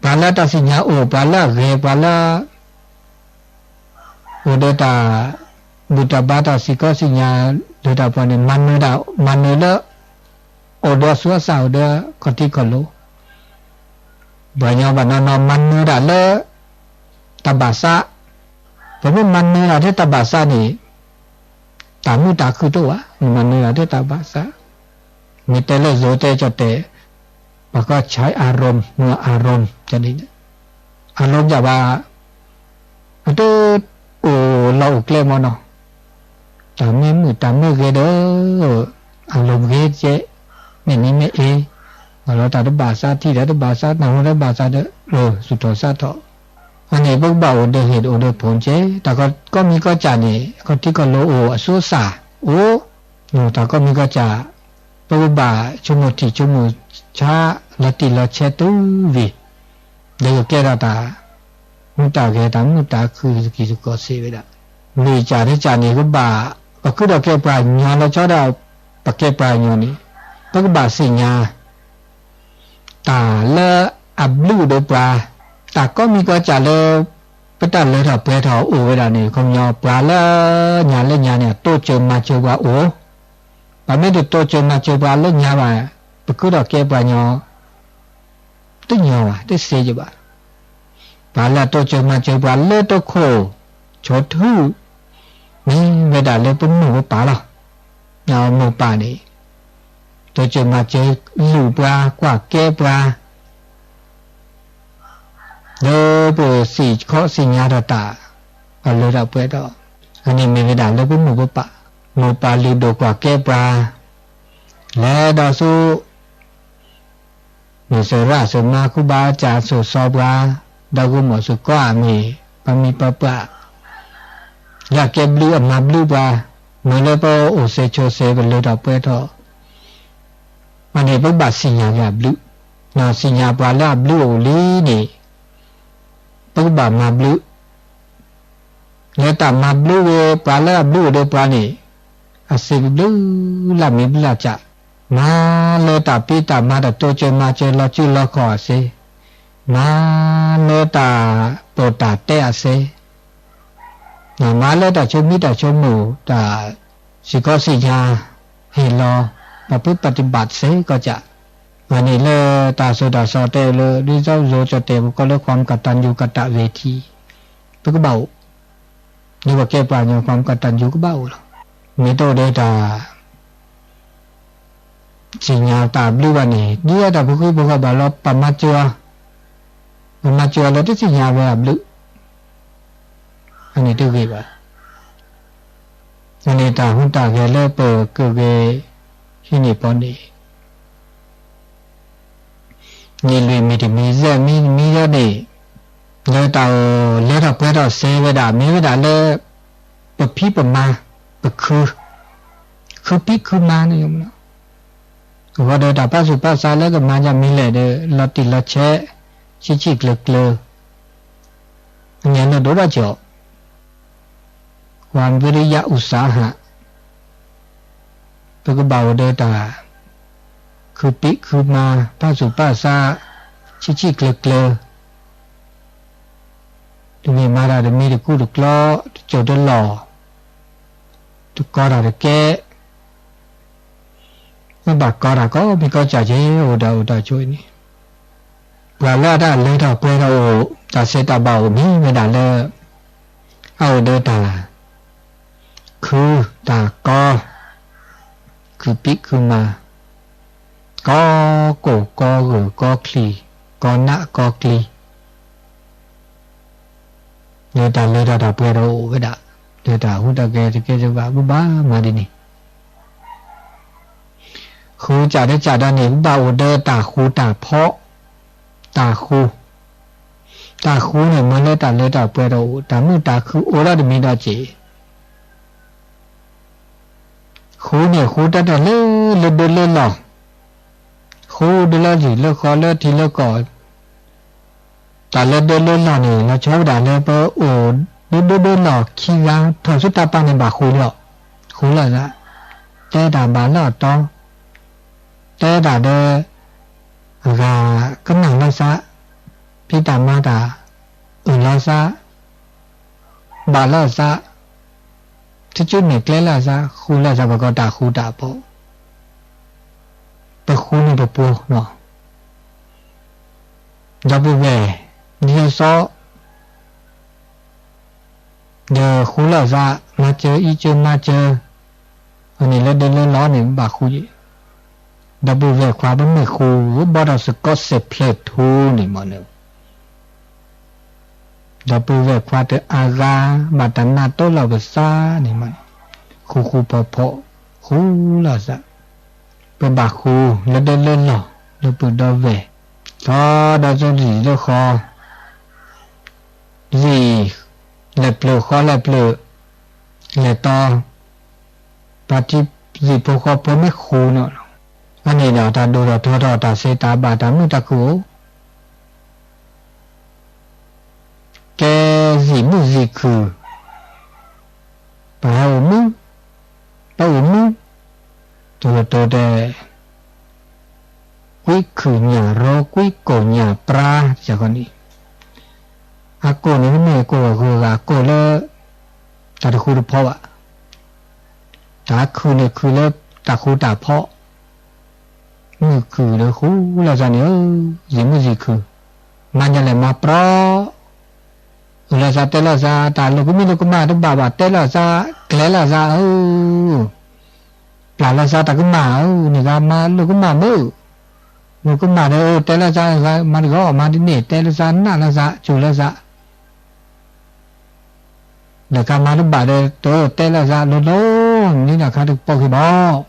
ပှၤလၢတၢ်သ့ၣ်ညါအိၣ် ပှၤလၢအဂ့ၤ ပှၤလၢ အိၣ်ဒီးတၢ်ဘူၣ်တၢ်ဘါတၢ်စံးကီးသ့ၣ်ညါ ဒီးတၢ်ပှၤန့ၣ် မၤနၢၤတၢ် မၤနၢၤလၢ အိၣ်ဒီးသူအသၣ်အိၣ်ဒီးခီၣ်ထံးခီၣ်လိၤ, ပှၤညီဘၣ်နီၢ်နီၢ် မၤနၢၤတၢ်လၢ တၢ်ဘၣ်သး, ပမ့ၢ်မၤနၢၤတၢ်ထဲတၢ်ဘၣ်သးန့ၣ် တၢ်မုာ်တၢ်ခုၣ်တအိၣ်ဘၣ်, မၤနၢၤတၢ်ထဲတၢ်ဘၣ်သး, မ့ၢ်တဲလၢယိၤတဲကၠီၣ်တဲာ်, ပှၤကိး ใช้อารมณ์ မၤ อารมณ์ န့ၣ်, အါရိၣ်ယၢ်ဘၣ် အတအိၣ်လီၢ်အိၣ်ကျဲမ့ၢ်နီၤ, တၢ်မ့ၢ်မုာ်တၢ်မ့ၢ်ဂ့ၤဒီး အါရိၣ်ဂ့ၤကဲ, မ့ၢ်နံၤမ့ၢ်အ့, အလီၤတၢ်တဘၣ်သး ထံၣ်ဒီးတဘၣ်သး နၢ်ဟူဒီးတဘၣ်သးဒီး သူၣ်ထီၣ်သးထီၣ်, အန့ၣ် ပကဘၣ်အိၣ်ဒီး ဟ့ၣ်အိၣ်ဒီး ဖိ ကဲ, တၢ်ကိးမံၤကိးကၢ်န့ၣ် ခီၣ်ထံးခီၣ်လိၤအိၣ် အသူအသၣ်အိၣ်, တၢ်ကိးမံၤကိးကၢ် ပကဘၣ်ဆိကမိၣ်ထံၣ်ဆိကမိၣ်ဆါ လီၤတံၢ်လီၤဆဲးတုၤဝံၤ ဒီးကကဲထီၣ်တၢ် မုာ်တၢ်ဂဲၤ တၢ်မုာ်တၢ်ခုၣ် စကံၢ်စကီးစ့ၢ်ဝဲဒၣ်, လွံၢ်ကၢ်တကၢ်န့ၣ် ကဘၣ် ပခုထီၣ်ကဲပှၤကညီလီၤဆီဒၣ် ပကဲပှၤကညီန့ၣ် ပကဘၣ်သ့ၣ်ညါ တၢ်လၢအဘျုးဒီးပှၤ, တၢ်ကိးမံၤကိးကၢ်လၢ ပတၢ်လၢထီၣ်ပှဲၤထီၣ်အိၣ်ဝဲဒၣ်န့ၣ် ခီပညီ ပှၤလၢညါလၢညါန့ၣ် တိစၢၤမၤစၢၤပှၤအိၣ်, ပှၤမ့ၢ်တတိစၢၤမၤစၢၤပှၤလၢညါဘၣ် ပကုၣ်ထီၣ်ကဲပှၤညီ တညီဘၣ်, တစ့ယဘၣ်. ပှၤလၢအတိစၢၤမၤစၢၤပှၤလၢတခိၣ် ဆိထု မ့ၢ်ဝဲဒၣ်လၢပမိၢ်ပပၢ်လီၤ. မိၢ်ပၢ်န့ၣ် တိစၢၤမၤစၢၤလူၤပှၤ ကွၢ်ကဲပှၤ လၢပစံၣ်ခီၣ်စံၣ်ညါထီၣ်တၢ် ပှၤလၢထီၣ်ပှဲၤထီၣ်, အန့ၣ်မ့ၢ်ဝဲဒၣ်လၢပမိၢ်ပပၢ်, မိၢ်ပၢ်လုၢ်ဒိၣ်ကွၢ်ကဲပှၤ, လဲၤဒီးဆူ မ့ၢ်စၢၤရၣ်စၢၤမါ ကူဘၣ်စၢၤစိာ်စီပှၤ, ဒီးဂိၢ်မီၣ်စူၤကီၢ်ဧါ မ့ၢ်ပှၤမံၤပှၤပှၢ် လၢအကဲဘျုးအမၤဘျုးပှၤ, မ့ၢ်လၢပအိၣ်စ့ၤဆိးစ့ၤ ပလၢထီၣ်ပှဲၤထီၣ်, အန့ၣ်ပကဘၣ်စံၣ်ညါက့ၤအဘျုး, စံၣ်ညါပှၤလၢအဘျုးအိၣ်လံန့ၣ် ပကဘၣ်မၤဘျုး, လၢတၢ်မၤဘျုးဝဲပှၤလၢအဘျုးအိၣ်ဒီးပှၤန့ၣ်, အစ့ပဘျုးလၢ်မံဘျုးလၢ်ကၢ်, မၤလၢတၢ်ဖံးတၢ်မၤ တၢ်တိစၢၤမၤစၢၤ လီၤစုလီၤခီၣ်အစ့, မၤလၢတၢ်ပိာ်တၢ်တဲအစ့, မၤလၢတၢ်ဆိမံတၢ်ဆိမိၣ် တၢ်စံၣ်ခီၣ်စံၣ်ညါ ဟ့ၣ်လီၤ ပှၤဖုပတံဘၣ်စ့ကီၢ်ကၢ်, အန့ၣ်လၢတၢ်စိတၢ်ကစီၣ်တဲလၢ ဒ်သိးယိၤကၠီၣ်တဲာ်ပကိးလၢ ความกตัญญูกตเวที ပကဘၣ်အိၣ်, ဒ်ပကဲပှၤကညီ ความกตัญญู ကဘၣ်အိၣ်လီၤ. မ့ၢ်တအိၣ်ဒီးတၢ် စံၣ်ညါတၢ်ဘျုးဘၣ်န့ၣ် ဒ်တၢ်ဖိဃံဖိဃီဘၣ်လီၤ ပမၤစၢၤအီၤ, ပမၤစၢၤအီၤလၢတသ့ၣ်ညါဝဲအဘျုး, အန့ၣ်တဂ့ၤဘၣ်. အန့ၣ်တၢ်ဟူးတၢ်ဂဲၤလၢပကဂဲၤဟံးန့ၢ်ပီန့ၣ် နံၣ်လွံၢ်မံၤတမံၤ ယဲၢ်မံၤတမံၤလၢန့ၣ်, လၢတၢ်အိၣ်လၢထီၣ်ပှဲၤထီၣ်စ့ဝဲဒၣ် မ့ၢ်ဝဲဒၣ်လၢ ပဖံးပမၤ ပခု, ခုပံးခုမၤန့ၣ်, အဃိဒီးတၢ်ပာ်သူၣ်ပာ်သးလၢကမၤယၤမ့ၢ်လဲၣ်ဒီး လီၤတံၢ်လီၤဆဲး ဆံးဆံးကျၢၤကျၢၤ, အန့ၣ်လၢဒိၣ်ဒၣ်ကီး ความวิริยะอุตสาหะ ပကဘၣ်အိၣ်ဒီးတၢ် ခုပံးခုမၤ ပာ်သူၣ်ပာ်သး ဆံးဆံးကျၢၤကျၢၤ, တမ့ၢ်မၤတၢ်တမံၤတကူတကျီ, တစိၢ်တလီၢ်, တကီတၢ်တကဲ, မ့ၢ်ဘၣ်ကီတၢ်ကီမ့ၢ်ကီစၢ်က့ၤ အိၣ်တၢ်အိၣ်တၢ်ဆိးအံၤန့ၣ်, ပှၤလၢအတၢ်လၢထီၣ်ပှဲၤထီၣ်အိၣ် တၢ်စံးတၢ်ဘၣ်အိၣ်မ့ၢ်ဝဲဒၣ်လၢ အအိၣ်ဒီးတၢ် ခုတၢ်ကီ, ခုပံးခုမၤ, ကီကိၢ်ကီဂၢၢ်ကီချံ, ကီနးကီကျံ, လၢတၢ်လၢထီၣ်တၢ်ပှဲၤထီၣ်အိၣ်ဝဲဒၣ်, လၢတၢ်ဟူးတၢ်ဂဲၤတကဲတဘၣ် ပဘၣ်မၤဒ်န့ၣ် ဃုကၢ်ဒီးကၢ်ဒီးန့ၣ် ပဘၣ်အိၣ်ဒီးတၢ်ဃူတၢ်ဖိး, တၢ်ဃူ, တၢ်ဃူန့ၣ် မ့ၢ်လၢတၢ်လၢတၢ်ပှဲၤထီၣ်အိၣ်, တၢ်မုာ်တၢ်ခုအိၣ်လီၤတမံၤဒီးက့ၤ, ဃူန့ၣ် ဃူတၢ်တၢ်လၢ လၢဒၢလၢလီၢ်, ဃူဒၢလၢလံာ်လၢဃီလၢထံလၢကီၢ်, တၢ်လၢဒၢလၢလီၢ်န့ၣ် လီၤဆီဝဲဒၣ်လၢပအိၣ်ဒၢဒၢလၢလီၢ်ခံဂၤ ထီၣ်ဆူတၢ်ပာ်န့ၣ်ဘၣ်ဃူလီၤ, ဃူလီၤသး, တဲတၢ်ဘၣ်လၢအတီ, တဲတၢ်ဒီး အဂၤကနၣ်လီၤသး, ဖံးတၢ်မၤတၢ် အၢၣ်လီၤသး, ဘၣ်လီၤသး, ထံကၠူမဲာ်ကျဲလီၤသး ဃူလီၤသး ပကိးတၢ်ဃူတၢ်ဖိး, ပဃူန့ၢ်ပပှိၤ, ဒီပုၢ်ဝဲၢ် ဒ်သိး ဒီးဃူလီၤသး မၤစၢၤအံၤစၢၤမၤစၢၤ, အန့ၣ်လၢဒၢလၢလီၢ်န့ၣ် ဘၣ်ဃူ, ဒီပုၢ်ဝဲၢ်ခွါ ပမ့ၢ်ဃူ ဘီထီၣ်စ့ၢ်ကီးစဲးဖျၢၣ်ထူန့ၣ်မ့ၢ်န့ၣ် ဒီပုၢ်ဝဲၢ်ခွါတအါဂၤ ဘၣ်တၢ်နးတိၢ်လီၤပသးန့ၣ်မ့ၢ်န့ၣ်, ဃူဃူဖိးဖိး ဃူလီၤသး, ပဘၣ်ဃူလၢဒၢလၢလီၢ် လၢပုၢ်ဒီဝဲၢ်, ဒီးဒီးလံာ်လၢဃီ, လံာ်လဲၤပျၢၤဃီလဲၤပျၢၤ, လဲၤတီ, ပှၤထံသ့ၣ်ဖိဃီဖိမ့ၢ်ဃူန့ၣ်, အန့ၣ်ဒီးတၢ်ဒိၣ်ထီၣ်ထီထီၣ် တၢ်စံးတၢ်ဘၣ် တၢ်မုာ်တၢ်ခုၣ်အိၣ် ကဲစံးမုာ်စံးခုၣ်, ပဟဲအိၣ်မုာ်, ပအိၣ်မုာ်, တကတိၤတဲ, ကွံခုၣ်ညၣ်ရိ ကွံကိၢ်ညၣ်ပြါ, တခီန့ၣ်, အကိၢ်န့ၣ်မ့ၢ်ကိၢ်ဂၤဂုၤဂၤ ကိၢ်လၢ တၢ်တဃူတဖိးဘၣ်, တၢ်ခုၣ်န့ၣ်ခုၣ်လၢတၢ်ဃူတၢ်ဖိး, ခုၣ်ခုၣ်ဒီးဃူလိာ်သးန့ၣ်ဧၢ, ယံၤမုၣ်ယံၤခုၣ်, မါညါလဲၣ်မါပြီ, အၢၣ်လိာ်သးတဲလိာ်သး တၢ်လိာ်ကမံၣ်လိာ်ကမၣ်တဘၣ်ဘၣ် တဲလိာ်သး ကျဲၤလိာ်သးဧၢ, ပျၢ်လိာ်သးတၢ်ကမၣ်ဧၢ, န့ၣ်ဂၤမါလိာ်ကမၣ်မုၣ်, လိာ်ကမၣ်ဒီး တဲလိာ်သး မါတဂီၤ မါဒ်န့ၣ် တဲလိာ်သး နးလိာ်သး စူၢ်လိာ်သး ဒီးခါမါတဘၣ်ဒီး တတဲလိာ်သးလိၤလိၤ, မနုၤတၢ်ခါတပိာ်က့ၤဘၣ်,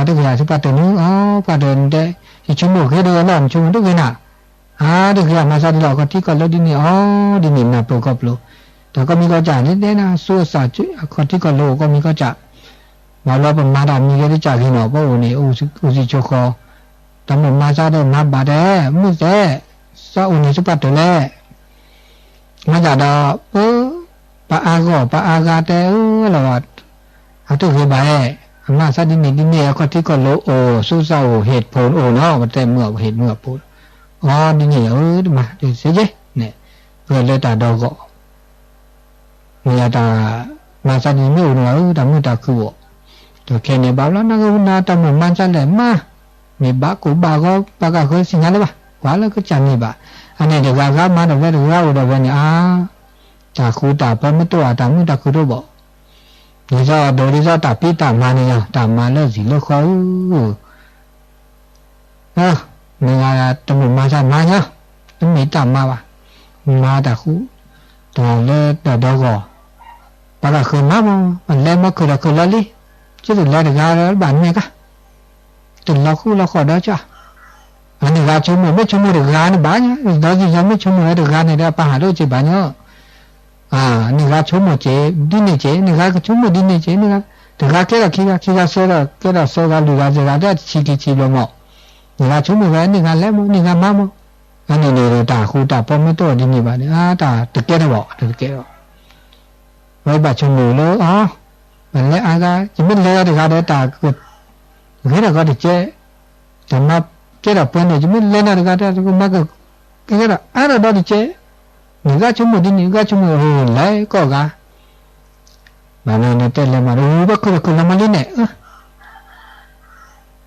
အတဂ့ၤ အသုပှၤတၢၢ်န့ၣ် အ ပှၤတၢၢ်နတဲ, ယဆိကမိၣ်ဂ့ၤဒီးလီၤ နဆိကမိၣ်တဂ့ၤနၤ, အတဂ့ၤ အမၤသးဒ်လီၤ အခီၣ်ထံးကီၢ်လိဒ်န့ၣ် အီၤဒ်န့ၣ် နၢ်ပၢၢ်ခီဖျိ, တၢ်ကိးမံၤကိးကၢ်န့ၣ် တဲနၤ ဆူအစၢ် အခီၣ်ထံးကီၢ်လိကိးမံၤကိးကၢ်, ဘၣ်လီၤပမၤတၢ်မံၤဂ့ၤတကၢ်ဂ့ၤနီၤ ပအိၣ်န့ၣ် အိၣ်စံးဆိဃီ, တၢ်မိၣ်မၤသးဒီးမၤဘၣ်တဲ, မုၢ်သဲး, သးအိၣ်န့ၣ်သုပှၤတၢၢ်လဲၣ် မ့ၢ်ဒၣ်ဒီး ပ ပှၤအါဂီၢ် ပှၤအါဂၤတဲအၢလီၤ, အတဂ့ၤဘၣ်အဲၣ်, အမၤသးဒ်န့ၣ်ဒ်န့ၣ် အခီၣ်ထံးကီၢ်လိအိၣ် ဆူသးအိၣ် ဟ့ၣ်ဖိအိၣ်နီၤ ပတဲမုၢ်အဟ့ၣ်မုၢ်အဖိ, အီၤဒ်န့ၣ်အၢ တမၤတသ့က့ၤန့ၣ်, ပှၤလၢတၢ်ဒီဂီၢ် မ့ၢ်ယတၢ် မၤသးဒ်န့ၣ်မ့ၢ်အိၣ်န့ၣ်ဘၣ်ဧၢ တၢ်မုာ်တၢ်ခုၣ်အီၤ, ဒီးခဲန့ၣ် ဘၣ်ဘျီနဂ့ၤနၤတၢ်မိၣ်မၤကၢ်လဲၣ်မါ, မ့ၢ်ဘၣ်ကိၢ်ဘၣ်ဂီၤ ပှၤကဃၢသ့ၣ်ညါလၢၤဘၣ် ပှၤလၢကစၢ်န့ၣ်ဘၣ်, အန့ၣ်တဂၤဂၤမၤဒီးဝဲတဂၤအိၣ်ဒီးဝဲန့ၣ် အါ, တၢ်ဃူတၢ်ဖိးမ့ၢ်တအိၣ် တၢ်မုာ်တၢ်ခုၣ်တအိၣ်ဘၣ်, ဒ်သိးဒိးဒ်သိးတၢ်ဖံးတၢ်မၤန့ၣ်ယၤ တၢ်မၤလၢသံၣ်လၢဃီဧၢ မ့ၢ်ဂ့ၤတမ့ၢ်မၤတၢ်မၤညါ, တမ့ၢ်တၢ်မၤဘၣ်, မၤတၢ်ဃူ, တၢ်လၢတၢ်ဒီဂီၢ်, ပှၤကဃၢၤမၤမး, ပလဲၤမၤခုၣ်ဒီးခုၣ်လီၤလံ, ကၠိတလဲၤတဂၤဘၣ်န့ၣ်ကါ, တလီၤဃူလီၤဃီဒီးကၠၢ်, အန့ၣ်ဂၤဆိကမိၣ် မ့ၢ်ဆိကမိၣ်တဂၤန့ၣ်ဘၣ်ညါ, ဒီးသ့ၣ်ညါမ့ၢ်ဆိကမိၣ်ဝဲတဂၤန့ၣ်ဒီး ပှၤဟးလိၣ်က့ၤဘၣ်ညါ န့ၣ်ဂၤဆိကမိၣ်က့ၤဒ်န့ၣ်က့ၤ, န့ၣ်ဂၤကဆိကမိၣ်ဒ်န့ၣ်က့ၤ, န့ၣ်ဂၤ, တဂၤကဲထီၣ်ခံဂၤ, ခံဂၤဆၢထၢၣ်ကဲထီၣ်ဆၢဂၤ လွံၢ်ဂၤ သၢဂၤ တဆံခံဆံဘျီမး, န့ၣ်ဂၤဆိကမိၣ်ဝဲ န့ၣ်ဂၤလဲၤမး န့ၣ်ဂၤမၤမး, အန့ၣ်န့ၣ်ဒီးတၢ်ဃူတၢ်ဖိးမ့ၢ်တအိၣ်ဒ်န့ၣ်ဘၣ်န့ၣ် အတၢ်တကဲထီၣ်ဘၣ် တကဲထီၣ်, ဝဲဘၣ်ဆိကမိၣ်လၢအီၤ, ပလဲၤအါဂၤ ယမ့ၢ်လဲၤတဂၤဒီးတၢ် ဂ့ၤထီၣ်ဂီၤတကဲ, တၢ်မၤကဲထီၣ်ပှဲၤန့ၣ် ယမ့ၢ်လဲၤနၤတဂၤဒီး တကမၤကဲထီၣ်အါထီၣ်ဒီတကဲ, န့ၣ်ဂၤဆိကမိၣ်ဒ်န့ၣ် ဂၤဆိကမိၣ်လဲၤကိးဂၤ, ဘၣ်လၢနတဲလဲၤမးဒီး ပခုၣ်ဒီးခုၣ်လီၤမးလံန့ၣ်,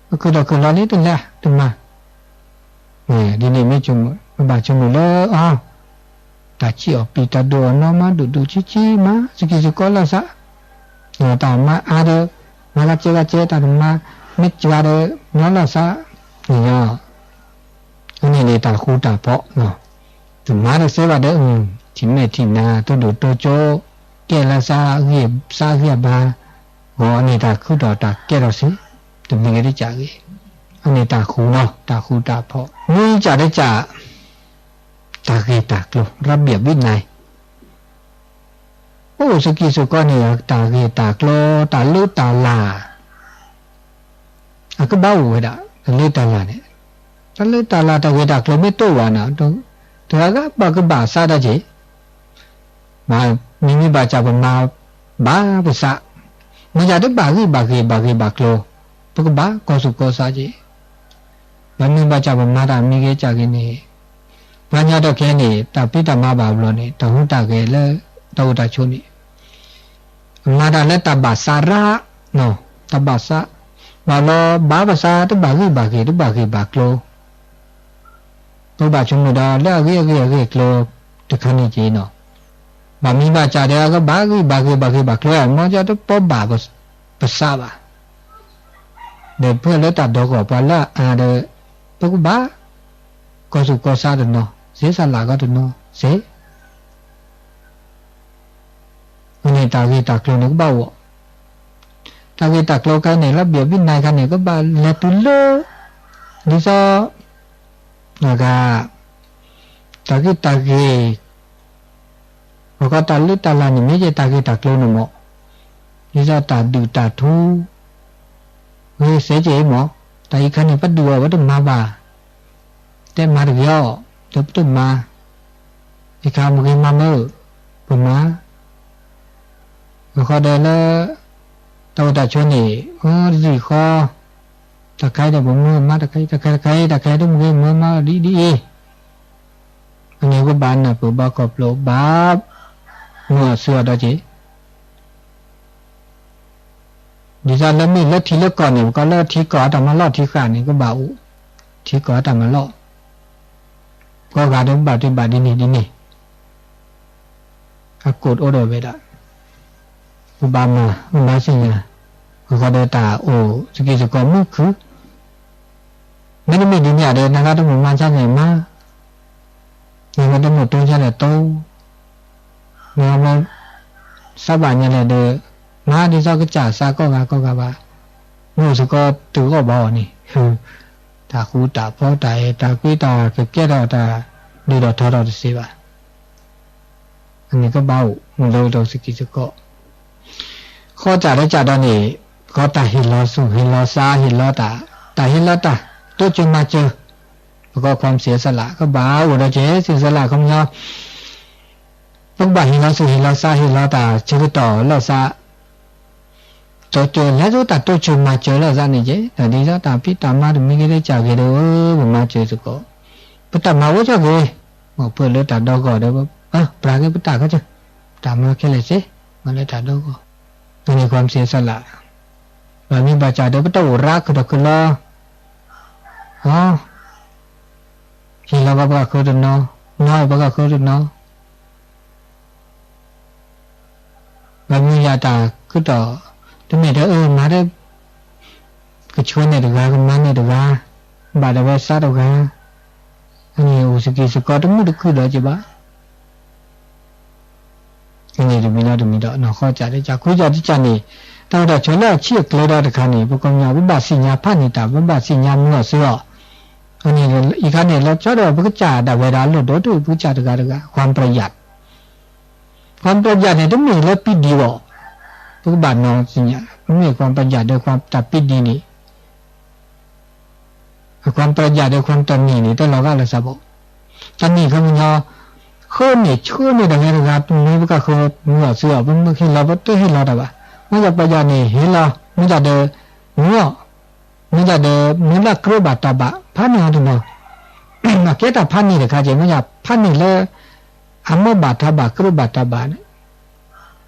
ပခုၣ်ဒီးခုၣ်လီၤလံတလဲၤတမၤ, ဒ်န့ၣ်မ့ၢ်ဆိကမိၣ် ပဘၣ်ဆိကမိၣ်လၢအီၤ, တၢ်ဆံးအီၣ်ပံၤ တၢ်ဒိၣ်အီၤနီၢ်မး ဒိၣ်ဒိၣ်ဆံးဆံးမး စကံစကီလၢသး, တၢ်မၤအါဒီး မၤဂၤကဲဂၤကဲ တၢ်တမၤမ့ၢ်စှၤဒီး နီၢ်လီၤသး, န့ၣ်လီၤ, အန့ၣ်န့ၣ်တၢ်ဃူတၢ်ဖိး, တမၤတသ့ဘၣ်ဒီး ထံၣ်မဲာ်ထံၣ်နါ တိၢ်ဒိၣ်တိၢ်ကၠိ ကဲလၢသးဂံၢ်သးဂံၢ်အဘါ, ဂီၤအန့ၣ်တၢ်ခုထီၣ်တၢ်ကဲထီၣ်စ့ၢ်, တမ့ၢ်ဂ့ၤတကးဂ့ၤ, အန့ၣ်တၢ်ဃူနီၤ တၢ်ဃူတၢ်ဖိး, မ့ၢ်ကးတကး တၢ်ဂ့ၢ်တၢ်ကျိၤ ရဘံၣ်ဘံၣ်နၤ အိၣ်စကံစကီန့ၣ် တၢ်ဂ့ၢ်တၢ်ကျိၤ တၢ်လၢတၢ်လၤ အကဘၣ်အိၣ်ဝဲဒၣ် တၢ်လၢတၢ်လၤန့ၣ်, တၢ်လၢတၢ်လၤ တၢ်ဂ့ၢ်တၢ်ကျိၤမ့ၢ်တအိၣ်ဘၣ်န့ၣ်, တဂၤဂၤဘၣ်ကဘၣ်သးဒၣ်က့ၤ, မ့မ့ၢ်ဘၣ်ဆၣ်ပမၤဘၣ်ပသး, မ့ၢ်ယၤတဘၣ်ဂံၢ်ဘၣ်ဂ့ၤဘၣ်ဂ့ၤဘၣ်ကျိၤ, ပကဘၣ်ကီၢ်သူၣ်ကီၢ်သးက့ၤ, ပမ့ၢ်ဘၣ်ဆၣ်ပမၤတၢ်မံၤဂ့ၤကၢ်ဂ့ၤန့ၣ်, ပှၤကညီဒီးခဲအံၤန့ၣ် တၢ်ဖံးတၢ်မၤဘၣ်ဘျီန့ၣ် တၢ်ဟူးတၢ်ဂဲၤလၢတၢ်အိၣ်တၢ်ဆိးန့ၣ် မၤတၢ်လၢတၢ်ဘၣ်သးရၣ်, တၢ်ဘၣ်သး, ဘၣ်လီၤဘၣ်ပသးတဘၣ်ဂံၢ်ဘၣ်ဂ့ၤ တဘၣ်ဂ့ၤဘၣ်ကျိၤ, ပဘၣ်ဆိကမိၣ်ဒီးလၢအဂ့ၤအဂ့ၤအဂ့ၤအကျိၤတခါန့ၣ်က့ၤနီၤ, ဘၣ်မံၤဘၣ်ဆၣ်ဒီးအကဘၣ်ဂံၢ်ဘၣ်ဂ့ၤဘၣ်ဂ့ၤဘၣ်ကျိၤ မ်ကတပိာ်ဘၣ်ပသးဘၣ် ဒီးဖဲလၢတၢ်ဒီဂီၢ်ပှၤလၢအအါဒီး ပကဘၣ် ကီၢ်သူၣ်ကီၢ်သးတနီၤစ့ သးလၢ်ဂီၢ်တနီၤစ့, အန့ၣ်တၢ်ဂ့ၢ်တၢ်ကျိၤန့ၣ်ကဘၣ်အိၣ်, တၢ်ဂ့ၢ်တၢ်ကျိၤခါန့ၣ် လၢဘံၣ်ဘံၣ်နၤခါန့ၣ် ကဘၣ်လဲၤတုၤလၢ ဒ်သိး တၢ်ဂ့ၢ်တၢ်ဂ့ၢ် ပကီတၢ်လၢတၢ်လၢ်န့ၣ် မ့ၢ်ယဲၢ်တၢ်ဂ့ၢ်တၢ်ကျိၤန့ၣ်မး, ဒ်သိးတၢ်ဒုၣ်တၢ်ထူ ဂ့ၤစဲက့ၤမး, တၢ်အံၤခါန့ၣ် ပဒုၣ်အီၤဝဲတမၤဘၣ်, တဲမၤတဂ့ၤအီၤ, ဒီးပတမၤ, အံၤခါမ့ၢ်ဂ့ၤမၤမ့ၢ်, ပမၤ အဃိဒီးလၢ တၢ်အိၣ်တၢ်ဆိးန့ၣ် အတသံၣ်ဃီ, တၢ်ခါအံၤဒီးပမ့ၢ်မၤ တၢ်ခါအံၤ တၢ်ခါ တၢ်ခါအံၤ တၢ်ခါအံၤတမ့ၢ်ဂ့ၤမ့ၢ်မၤဒ်အံၤ, အန့ၣ်ကဘၣ်နၢ်ပၢၢ်ဘၣ်ခီဖျိဘၣ်, မၤအီၤဆူအီၤဒီးက့ၤ ဒ်သိးလၢမ့ၢ်လၢထံလၢကီၢ်န့ၣ် ပကီလၢထံကီၢ်အတၢ်မၤလီၢ်ထံဃာ်န့ၣ် ကဘၣ်အိၣ် ထံကီၢ်အတၢ်မၤလီၢ်, ပှၤဂၤဒီးဘၣ်တ့ၢ်ဘၣ်ဒ်န့ၣ်ဒ်န့ၣ်, အကိးအိၣ်ဒီးဝဲဒၣ်, ပဘၣ်မၤ ပဘၣ်သ့ၣ်ညါ, အဃိဒီးတၢ်အိၣ်သကံးသကီးမုၢ်ခုၣ်, မ့တမ့ၢ်ဒ်န့ၣ်ဒီး နဂၤတမ့ၢ်မၤဆါန့ၣ်မၤ, နဂၤတမ့ၢ်တိစါန့ၣ်တိ, နဂၤမ့ၢ် စးဘၣ်ညါလဲၣ်ဒီး, မၤဒ်သိးကစၢ်စးကိးဂၤကိးဂၤဘၣ်, မ့ၢ်အိၣ်စ့ၢ်ကီးတဂီၢ်ဘၣ်အီၤန့ၣ်, တၢ်ဃူတၢ်ဖိးတၢ်အဲၣ်တၢ်ကွံတၢ်ကကဲထီၣ်တၢ်ဒုးထီၣ်ထီထီၣ်တသ့ဘၣ်. အန့ၣ်ကဘၣ်အိၣ်မူလၢတၢ်အိၣ်သကံးသကီး, ဃီစၢ်လၢစၢ်ဒီးန့ၣ်, ပကီတၢ်ဟ့ၣ်လီၤဆူၣ်ဟ့ၣ်လီၤစးဟ့ၣ်လီၤတၢ်, တၢ်ဟ့ၣ်လီၤတၢ်, တိစၢၤမၤစၢၤ, ပကီ ความเสียสละ ကဘၣ်အိၣ်ဒီးက့ၤ เสียสละ ခီပညီ ပကဘၣ်ဟ့ၣ်လီၤဆူၣ်ဟ့ၣ်လီၤစးဟ့ၣ်လီၤတၢ်ဆၢကတီၢ်လိာ်သး, တိစၢၤလၢတၢ်တိစၢၤမၤစၢၤလိာ်သးန့ၣ်က့ၤ, တၢ်ဒ်သိးတၢ်ဖံးတၢ်မၤတမံၤဂ့ၤဒီး ကၢ်ဂ့ၤဒီး ပမၤစၢၤသကိး, ပတၢ်မၤဝဲကၢ်ဂ့ၤ, မ့ၢ်ဖုးလၢတၢ်ဒီဂီၢ်ဒီး ပပြးက့ၤပတၢ်ခါဆၢ, တၢ်မၤခဲလၢာ်စ့ၢ်, မၤလၢတၢ်ဒီဂီၢ်, အန့ၣ် ความเสียสละ ဘၣ်မ့ၢ်ဘၣ်စၢ်ဒီး ပတၢ်အိၣ်ရၢခုၣ်ထီၣ်ခုၣ်လီၤ, ဟီ ဟ့ၣ်လီၤဘၣ်ပှၤဃၢတနီၤ, နီၢ်ဘၣ်ပှၤဃၢတနီၤ, ဘၣ်မ့ၢ်ယၤတၢ်ခုၣ်ထီၣ်, တမ့ၢ်ဒီးအၢမၤဒီး, ကဆှၢန့ၢ်တဂၤ ကမၤန့ၢ်တဂၤ, ဘၣ်ဒီးဝဲစးတဂၤ, အန့ၣ်အိၣ်သကံးသကီးတမုာ်တခုၣ်ဒီးက့ၤဘၣ် န့ၣ်တမံၤဒီးတမံၤဒီး နီၢ်ဃီစၢ်တကး ခွံစၢ်တကးန့ၣ်, တၢ်အိၣ်တၢ်ဆိးလၢအဆံၣ်အကျၢၤဒီးတခါန့ၣ် ပကီၢ်မၠီ ပဘၣ်သ့ၣ်ညါဖးန့ၢ်တၢ် ပဘၣ်သ့ၣ်ညါမုာ်အီၣ်စုအီၣ်, အန့ၣ်အံၤခါန့ၣ် လီၤဆီဒီးပကစၢ်ဒၣ်ဝဲဒၣ်အလီၢ်ဒိၣ်တုၤပကစၢ်တဂၤတဂၤ ความประหยัด, ความประหยัดန့ၣ် တမ့ၢ်လၢပံဒံးဘၣ်, ပကဘၣ်နီၢ်သ့ၣ်ညါ မ့ၢ် ความประหยัด ဒီး ความ တၢ်ပံဒံးန့ၣ် အ ความประหยัด ဒီး ความ တၢ်န့ၢ်န့ၣ် တလီၤဂာ်လၢၤစၢ်ဘၣ်, တၢ်န့ၢ်ခီပညီ, ဃၢန့ၢ်ဆှၢန့ၢ်တဂၤတဂၤ ပမ့ၢ်ပကဃၢမုာ်အီၣ်စုအီၣ် ပမ့ၢ်ဟ့ၣ်လီၤပတဟ့ၣ်လီၤတၢ်ဘၣ်, မ့ၢ်ယၤ ประหยัด န့ၣ် ဟ့ၣ်လီၤ မ့ၢ်ယၤဒီး, မုာ်အီၣ်, မ့ၢ်ယၤဒီး မ့ၢ်လၢအကြၢးဘၣ်တၢ်ဘၣ် ဖးန့ၢ်အီၤတနီၤ, အကဲတၢ်ဖးန့ၢ်တခါက့ၤ မ့ၢ်ယၤဖးန့ၢ်လၢ အမ့ၢ်ဘၣ်တၢ်ဘၣ် ကြၢးဘၣ်တၢ်ဘၣ်န့ၣ်,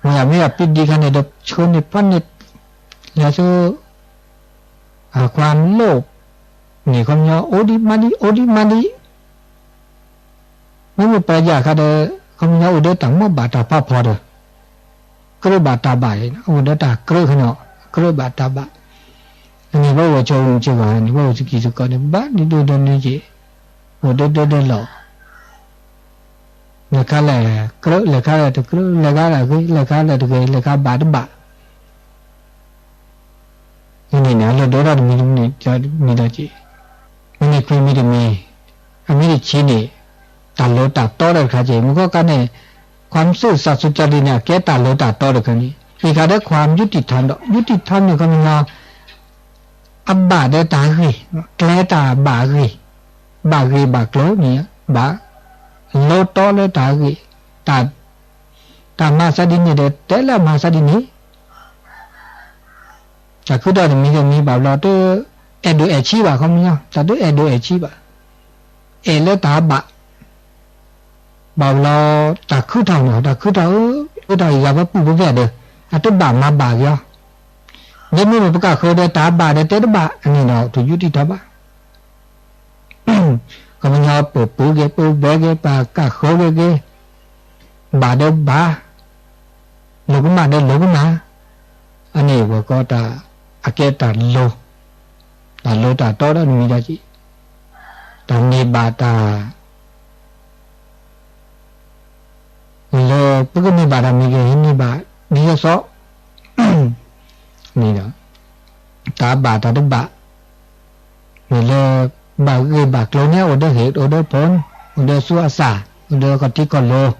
မ့ၢ်ယၤမ့ၢ်ယၤပံဒံးခါန့ၣ်ဒီး ဆှၢန့ၢ်ဖးန့ၢ်, လၢဆူ အ ความโลภ န့ၣ်ခီပညီ အိၣ်ဒံးမးဒံး အိၣ်ဒံးမးဒံး, မ့မ့ၢ် ประหยัด ခါဒီး ခီပညီအိၣ်ဒီးတၢ်မ့ၢ်ဘၣ်တၢ်ဖးဖီဒီး ကြၢးဘၣ်တၢ်ဘၣ် အိၣ်ဒီးတၢ်ကြၢးခီနီၤ ကြၢးဘၣ်တၢ်ဘၣ်, အန့ၣ် ပအိၣ်ဆိးမုာ်ဆိးဂီၤန့ၣ် ပအိၣ်သကံးသကီးန့ၣ် ဘၣ်ဒ်ဒိၣ်ဒိၣ်န့ၣ်က့ၤ, အိၣ်ဒၢဒၢဒၢလီၤ လဲၤခါလဲၣ်ကြၢး လဲၤခါလဲၣ်တကြၢး လဲၤခါလဲၣ်ဂ့ၤ လဲၤခါလဲၣ်တဂ့ၤ လဲၤခါဘၣ်တဘၣ်, န့ၣ်န့ၣ် အလီၢ်ဒိၣ်ထီၣ်တမံၤတမံၤတမံၤဒီးက့ၤ, မ့ၢ်န့ၣ်ခွံမံၤတမံၤ, အမံၤတဆံန့ၣ် တၢ်လၢတၢ်တီဒီးတခါက့ၤ မ့ၢ်ခီကါန့ၣ်, ความซื่อสัตย์สุจริต န့ၣ် အကဲတၢ်လၢတၢ်တီတခါန့ၣ် အံၤခါဒီး ความยุติธรรม ဒီး ยุติธรรม န့ၣ် ခီပညီ အဘၣ်ဒီးတၢ်ဂ့ၤ, ကျဲတၢ်ဘၣ်ဂ့ၤ, ဘၣ်ဂ့ၤဘၣ်ကျိၤန့ၣ် ဘၣ်, လီၤတီလၢတၢ်ဂ့ၤ, တၢ်, တၢ်မၤသးဒ်န့ၣ်ဒီး တဲလၢအမၤသးဒ်န့ၣ်, တၢ်ခုထီၣ်တမံၤတမံၤဘၣ်ဘျီတအဲၣ်ဒိးအဲၣ်ဆံးဘၣ် ခီပညီ တၢ်တအဲၣ်ဒိးအဲၣ်ဆံးဘၣ်, အဲၣ်လၢတၢ်ဘၣ် ဘၣ်ဘျီ တၢ်ခုထီၣ်န့ၣ် တၢ်ခုထီၣ်ဧၢ, ခုထီၣ်အံၤယၤပပုၢ်ပဝဲၢ်ဒီး အတဘၣ်မၤဘၣ်က့ၤအီၤ, ဒီးမ့မ့ၢ်ပကဃၢဒီးတၢ်ဘၣ်ဒီးတဲတဘၣ် အန့ၣ်ဒီးတယူးတံၢ်ထီၣ်ဘၣ်, ခီပညီပပုၢ်က့ၤ ပဝဲၢ်က့ၤ ပကဃၢက့ၤက့ၤ, ဘၣ်ဒီးဘၣ် လိၤကမၣ်ဒီးလိၤကမၣ်, အန့ၣ်ပှၤကီတၢ် အကဲတၢ်လိၤ, တၢ်လိၤတၢ်တီဒီးနမံၤဒီးက့ၤ, တၢ်န့ၢ်ဘၣ်တၢ် လၢပကန့ၢ်ဘၣ်တၢ်မ့ၢ်ဂ့ၤ ဟဲန့ၢ်ဘၣ်ဒ်သိးသိး, န့ၣ်ဒီး တၢ်ဘၣ်တၢ်တဘၣ်, မ့ၢ်လၢ ဘၣ်ဂ့ၢ်ဘၣ်ကျိၤန့ၣ် အိၣ်ဒီးဟ့ၣ် အိၣ်ဒီးဖိ, အိၣ်ဒီးသူအသၣ်, အိၣ်ဒီးကီၢ်ထံကီၢ်လိၤ, ဒ်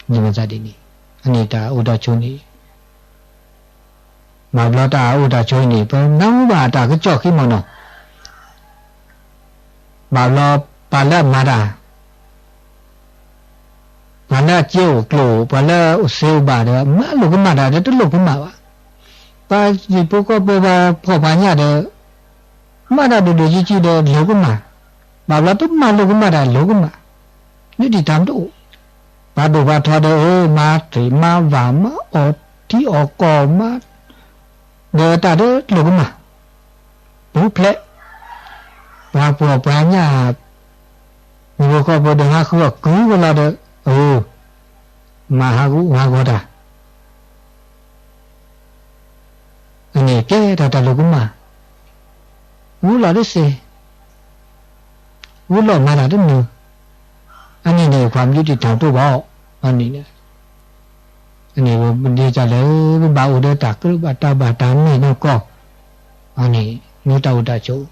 မၤသးဒ်န့ၣ်, အန့ၣ်တၢ်အိၣ်တၢ်ဆိးန့ၣ် ဘၣ်ဘျီတၢ်အိၣ်တၢ်ဆိးအံၤန့ၣ် ပနၢ်ဟူဘၣ်တၢ်ကစီၣ်ခံမီၤနီၤ, ဘၣ်ဘျီပှၤလၢအမၤတၢ်, ပှၤလၢအစ့အိၣ်ကျိၣ်အိၣ် ပှၤလၢအအိၣ်စ့အိၣ်ဘၣ်ဒီး မၤလိာ်ကမၣ်တၢ်ဒီးတလိာ်ကမၣ်ဘၣ်, ပှၤဟံၣ်ဖိဃီဖိပှၤဖှီၣ်ပှၤညၣ်ဒီး မၤတၢ်ဒိၣ်ဒိၣ်ဆံးဆံးဒီးလိာ်ကမၣ်, ဘၣ်ဘျီတမၤလိာ်ကမၣ်တၢ်လိာ်ကမၣ်, နုၢ်တံၢ်ထါမတအိၣ်, ပှၤဒိၣ်ပှၤထီဒီး အၢ မၤတ့ၢ်မၤဝၢ် မၤအီၣ်ထံအီၣ်ကီၢ်မး, ဒီးတၢ်ဒီးလိာ်ကမၣ်, ပူၤဖျဲး, ပှၤပှီၢ်ပှၤညၣ် မုၢ်ဖိဃီဖိဒီးဟးဃုအီၤကုၢ်ကလီဒီး အၢ မၤဟးဂူာ်ဟးဂီၤတၢ် အန့ၣ်ကဲထီၣ်တၢ်လိာ်ကမၣ်, ဂူာ်လီၤတစဲး, ဂူာ်လီၤမၤတၢ်တနုာ်, အန့ၣ်န့ၣ် ความยุติธรรม တအိၣ်ဘၣ်အီၤ, အန့ၣ်န့ၣ် အန့ၣ်ပဒ့ကၢ်လၢ ပဘၣ်အိၣ်ဒီးတၢ်ကြၢးဘၣ်တၢ်ဘၣ်တၢ်မ့ၢ်နီၢ်ကီၢ်, အန့ၣ် မ့ၢ်တၢ်အိၣ်တၢ်ဆိး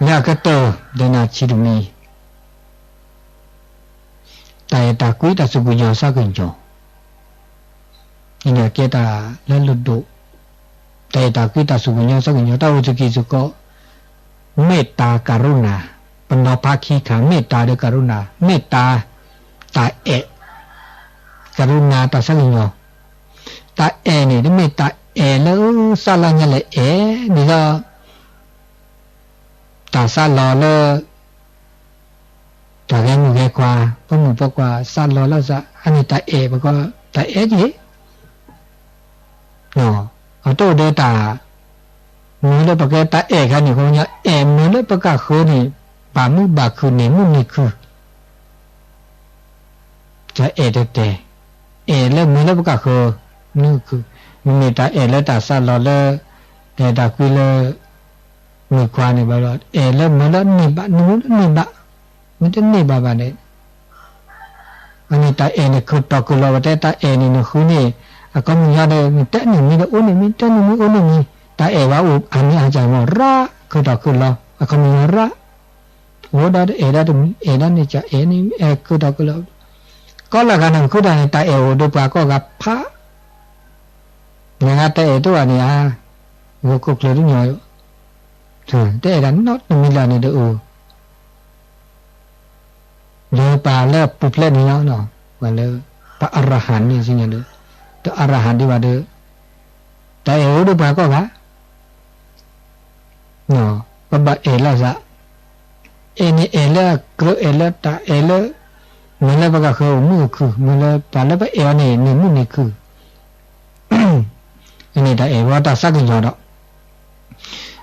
လၢအကတၢၢ် ဒဲနၢ်ဆံးတမံၤ တၢ်အဲၣ်တၢ်ကွံတၢ်စူၢ်ကညီၤစးကညီၤ, အန့ၣ်ကဲတၢ်လၢလိၣ်ဒိၣ်, တၢ်အဲၣ်တၢ်ကွံတၢ်စူၢ်ကညီၤစးကညီၤ တၢ်အိၣ်စကံစကီး, မ့ၢ်တၢ်ကရုဏာ, ပနီၤဖးခံခါ မ့ၢ်တၢ်ဒီးကရုဏာ, မ့ၢ်တၢ်, တၢ်အဲၣ်, ကရုဏာ တၢ်စးကညီၤ, တၢ်အဲၣ်န့ၣ် တမ့ၢ်တၢ်အဲၣ်လၢစးလီၤညါလဲၣ် အဲၣ်ဒ်သိး တၢ်စးလီၤလၢ တၢ်ဂဲၤမုၣ်ဂဲၤခွါ, ပမုၣ်ပကွၢ်စးလီၤလၢစး, အန့ၣ်တၢ်အဲၣ်ပကီး တၢ်အဲၣ်က့ၤ, အတအိၣ်ဒီးတၢ်, မ့ၢ်လၢပကဲတၢ်အဲၣ်ခါန့ၣ် ခီပညီ အဲၣ်မ့ၢ်လၢပကဃၢၤန့ၣ် ဘၣ်မုာ်ဘၣ်ခုၣ်န့ၣ် မုာ်န့ၢ်ခုၣ် တၢ်အဲၣ်တတဲာ်, အဲၣ်လၢမ့ၢ်လၢပကဃၢၤ, မုာ်ခုၣ်, မ့မ့ၢ်တၢ်အဲၣ်လၢတၢ်စးလီၤလၢ, တၢ်အဲၣ်တၢ်ကွံလၢ, မုၣ်ခွါန့ၣ်ဘၣ်ဒီး အဲၣ်လၢမ့ၢ်လၢန့ၢ်ဘၣ်, နမ့ၢ်လၢန့ၢ်ဘၣ်, မ့ၢ်တန့ၢ်ဘၣ်ဘၣ်န့ၣ် အန့ၣ်တၢ်အဲၣ်န့ၣ် ခုၣ်တီၢ်ခုၣ်လီၤ ပတဲတၢ်အဲၣ်န့ၣ် နဃုန့ၣ်, အခီပညီဒီး နတဲန့ၢ်မံၤဒီးအိၣ်န့ၢ်မံၤ, တဲန့ၢ်မံၤအိၣ်န့ၢ်မံၤ, တၢ်အဲၣ်ဝဲအိၣ်အါမံၤအါစှၤမ့ၢ်ရၣ်, ခုၣ်တီၢ်ခုၣ်လီၤ အခီပညီရၣ်, အိၣ်ဒီးတအဲၣ်ဒီးတမံၤ, အဲၣ်ဒီးန့ၢ်စှၤအဲၣ်န့ၣ် အဲၣ်ခုၣ်တီၢ်ခုၣ်လီၤ, ကီလၢဂၤန့ၣ် မ့ၢ်ခုၣ်တီၢ်န့ၣ် တၢ်အဲၣ်အိၣ်ဒီးပှၤကိးဂၤဖး နဂၤတအဲၣ်တအိၣ်ဘၣ်န့ၣ်ဧါ, ဂီၤခိၣ်ချၢတညီ, တအဲၣ်ဒၣ်နီတမံၤလၢ်န့ၣ်တအိၣ်, ဒီးပှၤလၢအပူၤဖျဲးန့ၣ်လီၤ, ပှၤလၢ, ပှၤအရဟံန့ၣ်စံၣ်ညီၣ်ဒီး, တအရဟံဒံးဘၣ်ဒီး, တၢ်အဲၣ်အိၣ်ဒီးပှၤကိးဂၤ ပဘၣ်အဲၣ်လိာ်သး, အဲၣ်န့ၣ်အဲၣ်လၢအကြၢးအဲၣ်လၢတၢ်အဲၣ်လၢ, မ့ၢ်လၢပကဃၢၤအိၣ်မုာ်အိၣ်ခုၣ်, မ့ၢ်လၢပှၤလၢပအဲၣ်အီၤန့ၣ် န့ၢ်မုာ်န့ၢ်ခုၣ်, အန့ၣ်တၢ်အဲၣ်ဝဲတၢ်စးကညီၤဒီး,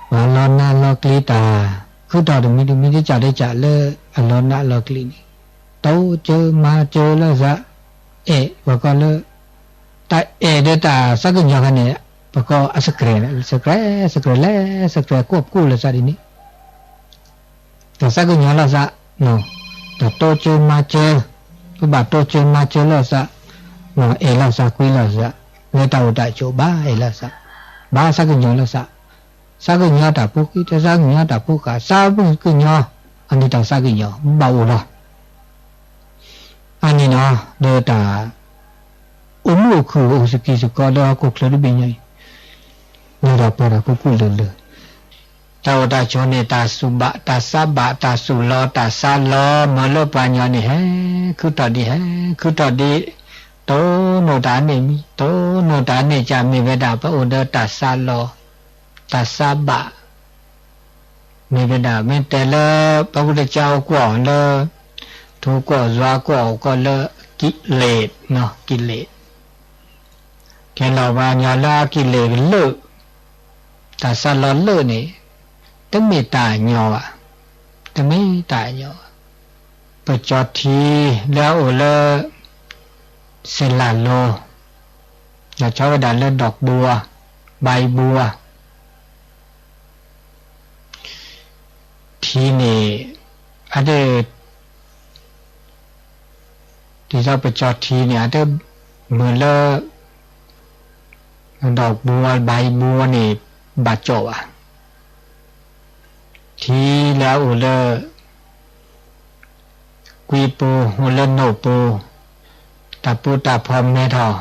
ပှၤလီၤနးလီၤကျံၤတၢ်, ခုၣ်တီၢ်တမံၤတမံၤ တကးတကးလၢအလီၤနးလီၤကျံၤန့ၣ်, တိစၢၤမၤစၢၤလိာ်သး, အဲၣ်ပှၤကိးလၢ, တၢ်အဲၣ်ဒီးတၢ်စးကညီၤခါန့ၣ်, ပကိးအစကြဲၤ, စကြဲၤ, စကြဲၤလဲၣ်, စကြဲၤကိးပကိးလိာ်သးဒ်န့ၣ် တၢ်စးကညီၤလိာ်သး, တၢ်တိစၢၤမၤစၢၤ, ပဘၣ်တိစၢၤမၤစၢၤလိာ်သး, အဲၣ်လိာ်သးကွံလိာ်သး, လၢတၢ်အိၣ်တၢ်ဆိးဘၣ်အဲၣ်လိာ်သး, ဘၣ်စးကညီၤလိာ်သး, စးကညီၤတၢ်ဖိခံ, တၢ်စးကညီၤတၢ်ဖိဃာ်, စးကညီၤတၢ်ဖိဃာ်, အန့ၣ်တၢ်စးကညီၤ, ဘၣ်အိၣ်လီၤ အန့ၣ်နီၤ ဒီးတၢ်, အိၣ်မုာ်အိၣ်ခုၣ်အိၣ်စကံစကီးလၢဟီၣ်ခိၣ်ချၢတဘ့ၣ်ညါအံၤ, လၢတၢ်ပှၤတၢ်ကူၣ်ကူၣ်လၢၤလၢၤ, တၢ်အိၣ်တၢ်ဆိးန့ၣ် တၢ်စူၢ်ဘၣ် တၢ်စးဘၣ် တၢ်စူၢ်လီၤ တၢ်စးလီၤ မ့ၢ်လၢပှၤကညီန့ၣ် ဟဲခုၣ်ထီၣ်ဒံး ဟဲခုၣ်ထီၣ်ဒံး, တိၢ်နီၣ်တၢ်န့ၢ်မံၤ တိၢ်နီၣ်တၢ်န့ၢ်ကၢ် မ့ၢ်ဝဲဒၣ်ပအိၣ်ဒီးတၢ်စးလီၤ, တၢ်စးဘၣ် မ့ၢ်ဝဲဒၣ် မ့ၢ်တဲလၢ ပှၤကူၣ်တကါအိၣ်ကွီၢ်လၢ ထူကွီၢ်ယွၤကွီၢ်အိၣ်ကီၢ်လၢ ကံးလ့း, ကံးလ့း, ကဲလီၤပှၤကညီလၢအကံးလ့းကလၢာ်, တၢ်စးလီၤလၢာ်န့ၣ် တမ့ၢ်တၢ်ညီဘၣ်, တမ့ၢ်တၢ်ညီဘၣ်, ပကၠီထံလၢအအိၣ်လၢ စဲးလးလိၤ, ဒီးဆီဝဲဒၣ်လၢ ဒီးဘိဝါ, ဘါအံဘိဝါ ထံန့ၣ် အတ, ဒ်သိးပကၠီထံန့ၣ် အတမုာ်လၢ ဒီးဘိဝါ ဘါအံဘိဝါန့ၣ် ဘၣ်ကၠီဘၣ်, ထံလၢအအိၣ်လၢ ကွံပူၤ အိၣ်လၢနိၣ်ပူၤ, တၢ်ပူၤတၢ်ဖီမဲထီၣ်,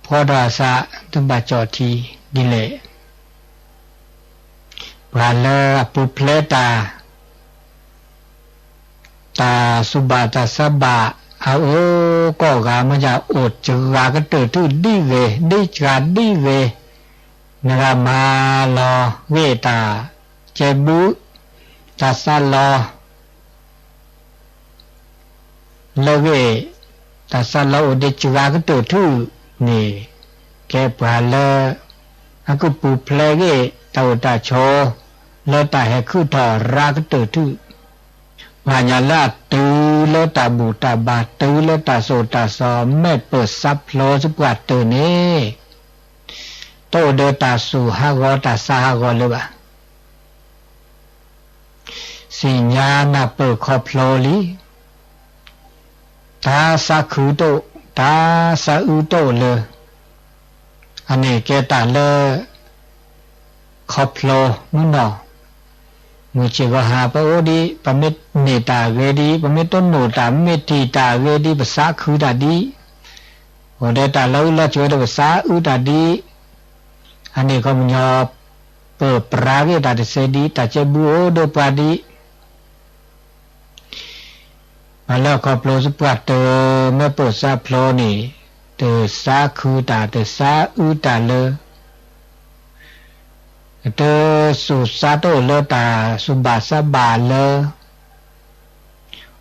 ဖီဒီးအသး တဘၣ်ကၠီထံဒ်လဲၣ်, ပှၤလၢအပူၤဖျဲးတၢ် တၢ်စူၢ်ဘၣ်တၢ်စးဘၣ် အအိၣ်ကိးဂၤ မ့ၢ်ဒၣ်အိၣ်စှၤကတၢၢ်ထူၣ်ဒ်ဂ့ၤ ဒ်စှၤဒ်ဂ့ၤ, နဂၤမၤလီၤဂ့ၢ်တၢ်ကဲဘု တၢ်စးလီၤ လၢဂ့ၢ်, တၢ်စးလီၤအိၣ်ဒံးစှၤကတၢၢ်ထူၣ်န့ၣ် ကဲပှၤလၢ အကပူၤဖျဲးဂ့ၢ် တၢ်အိၣ်တၢ်ဆိး လၢတၢ်ဟဲခုၣ်ထီၣ်ရၤကတၢၢ်ထူၣ်, ပှၤကညီလၢအတုၤလၢတၢ်ဘူၣ်တၢ်ဘါ တုၤလၢတၢ်စိၤတၢ်စီ မဲာ်ပၢၢ်ဆါဖျိသပှၢ်တၢၢ်န့ၣ် တအိၣ်ဒီးတၢ်စူၢ်ဟးဂီၤတၢ်စါဟးဂီၤလၢၤဘၣ်. သ့ၣ်ညါနၢ်ပၢၢ်ခီဖျိလံ တၢ်စါခုတအိၣ်, တၢ်စါအုတအိၣ်လၢၤ. အန့ၣ်ကဲတၢ်လၢ ခီဖျိမုၢ်နီၢ်, မုၢ်ဆ့ၣ်ဂီၤဟါ ပအိၣ်ဒံး ပမ့ၢ်န့ၢ်တၢ်အဂ့ၤဒံး ပမ့ၢ်တနိၣ်တၢ် မ့ၢ်ထံၣ်တၢ်အဂ့ၤဒံး ပစါခုတၢ်ဒံး, အိၣ်ဒီးတၢ်လီၤအုလီၤဆိးဒီး ပစါအုတၢ်ဒံး, အန့ၣ်ခီပညီ ပၢၢ်ပြးက့ၤတၢ်တစဲးဒံး တၢ်ကဲဘူးအိၣ်ဒီးပှၤဒံး ပှၤလၢအခီဖျိသပှၢ်တၢၢ် မဲာ်ပၢၢ်ဆါဖျိန့ၣ် တစါခုတၢ် တစါအုတၢ်လၢ တစူၢ်စါတအိၣ်လၢၤ တၢ်စူၢ်ဘၣ်စါဘၣ်လၢၤ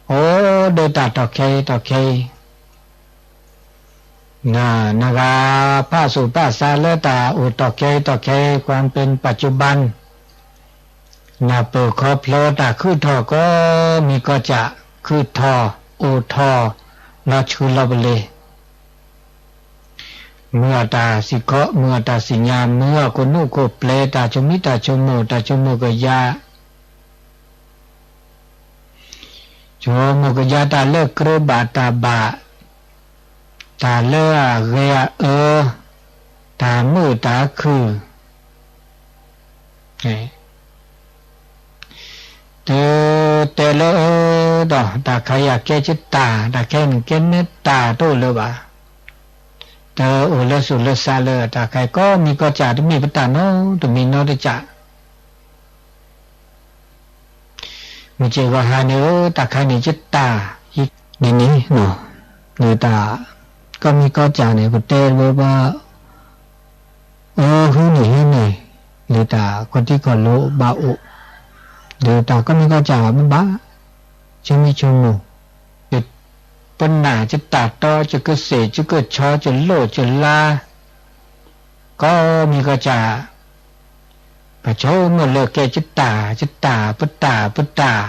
အိၣ်ဒီးတၢ်တီၢ်ခဲအံၤတီၢ်ခဲအံၤ နဂၤဖးစူၢ်ဖးစါလၢတၢ်အိၣ်တီၢ်ခဲအံၤတီၢ်ခဲအံၤ ความเป็นปัจจุบัน နၢ်ပၢၢ်ခီဖျိတၢ်ခုၣ်ထီၣ်ကိးမံၤကီၢ်ကၢ် ခုၣ်ထီၣ်အိၣ်ထီၣ် လီၤဆူလီၤပလ့ၤ မုၢ်အတၢ်စံးကီး မုၢ်အတၢ်စံးညါ မုၢ်အကိးနူာ်ကိးပျဲ တၢ်ဆိမိၣ်တၢ်ဆိကမိၣ် တၢ်ဆိကမိၣ်ကယါ ဆိကမိၣ်ကယါတၢ်လၢကြၢးဘၣ်တၢ်ဘၣ် တၢ်လၢအဂ့ၤအအၢ တၢ်မုာ်တၢ်ခုၣ် တတဲလၢအၢဒီး တၢ်ခါအံၤအကဲကတၢ် တၢ်ခဲအံၤန့ၣ်ကဲနဲတၢ်တအိၣ်လၢၤဘၣ်. တအိၣ်လၢစူၢ်လၢစါလၢၤ တၢ်ခါအံၤကိးမံၤကီၢ်ကၢ် တမ့ၢ်ပတၢ်နီတမံၤနီတကၢ် မုၢ်ဆ့ၣ်ဂီၤဟါန့ၣ်ဧၢ တၢ်ခါအံၤန့ၣ်ကတၢ် ယန့ၣ်န့ၣ် လၢတၢ် ကိးမံၤကီၢ်ကၢ်န့ၣ် ပတဲလၢပှၤ အၢ ဟုန့ၣ်ဟဲန့ၣ် လၢတၢ်ခီၣ်ထံးခီၣ်လိၤဘၣ်အိၣ် လၢတၢ်ကိးမံၤကီၢ်ကၢ်ဘၣ်ဘၣ် ဆိမိၣ်ဆိကမိၣ် ပနၢ်ကတၢ်တီ ကကစ့ၣ် ကကဆီ ကလိၣ်ကလါ ကိးမံၤကီၢ်ကၢ် ပဆိကမိၣ်လၢကဲကတၢ် ကတၢ် ပတၢ် ပတၢ်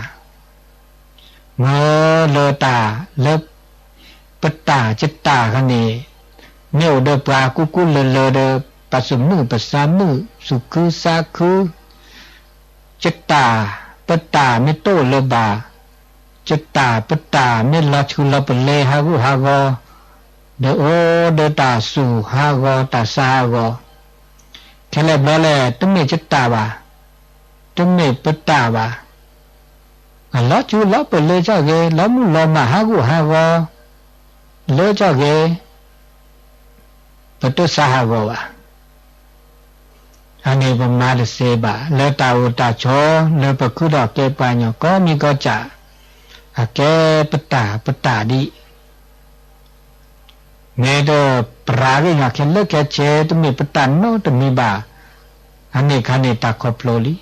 မ့ၢ်လၢတၢ်လၢ ပတၢ်ကတၢ်ခါန့ၣ် မ့ၢ်အိၣ်ဒီးပှၤကူကူလၢၤလၢၤဒီး ပစူၢ်မုာ်ပစါမုာ် စူၢ်ခုစါခု ကတၢ် ပတၢ်မ့ၢ်တအိၣ်လၢၤဘၣ် ကတၢ်ပတၢ်မ့ၢ်လီၤဆူလီၤပလ့ၤဟးဂူာ်ဟးဂီၤ ဒီးအိၣ်ဒီးတၢ်စူၢ်ဟးဂီၤတၢ်စါဟးဂီၤ ခဲလၢာ်ဘျီလဲၣ် တမ့ၢ်ကတၢ်ဘၣ်, တမ့ၢ်ပတၢ်ဘၣ်. အလီၤဆူလီၤပလ့ၤကၠီၣ်ဂ့ၤ, လီၤမုၢ်လီၤမၢ်ဟးဂူာ်ဟးဂီၤ လၢကၠီၣ်ဂ့ၤ, ပတစါဟးဂီၤဘၣ်. အန့ၣ်ပမၤတသ့ဘၣ် လၢတၢ်အိၣ်တၢ်ဆိး လၢပခုထီၣ်ကဲပှၤကညီ ကိးမံၤကီၢ်ကၢ် အကဲပတၢ်ပတၢ်ဒံး မ့ၢ်တပြးက့ၤညီခဲလၢာ်ခဲဆ့ တမ့ၢ်ပတၢ်နီတမံၤဘၣ်. အန့ၣ်ခါန့ၣ်တၢ်ခီဖျိလံ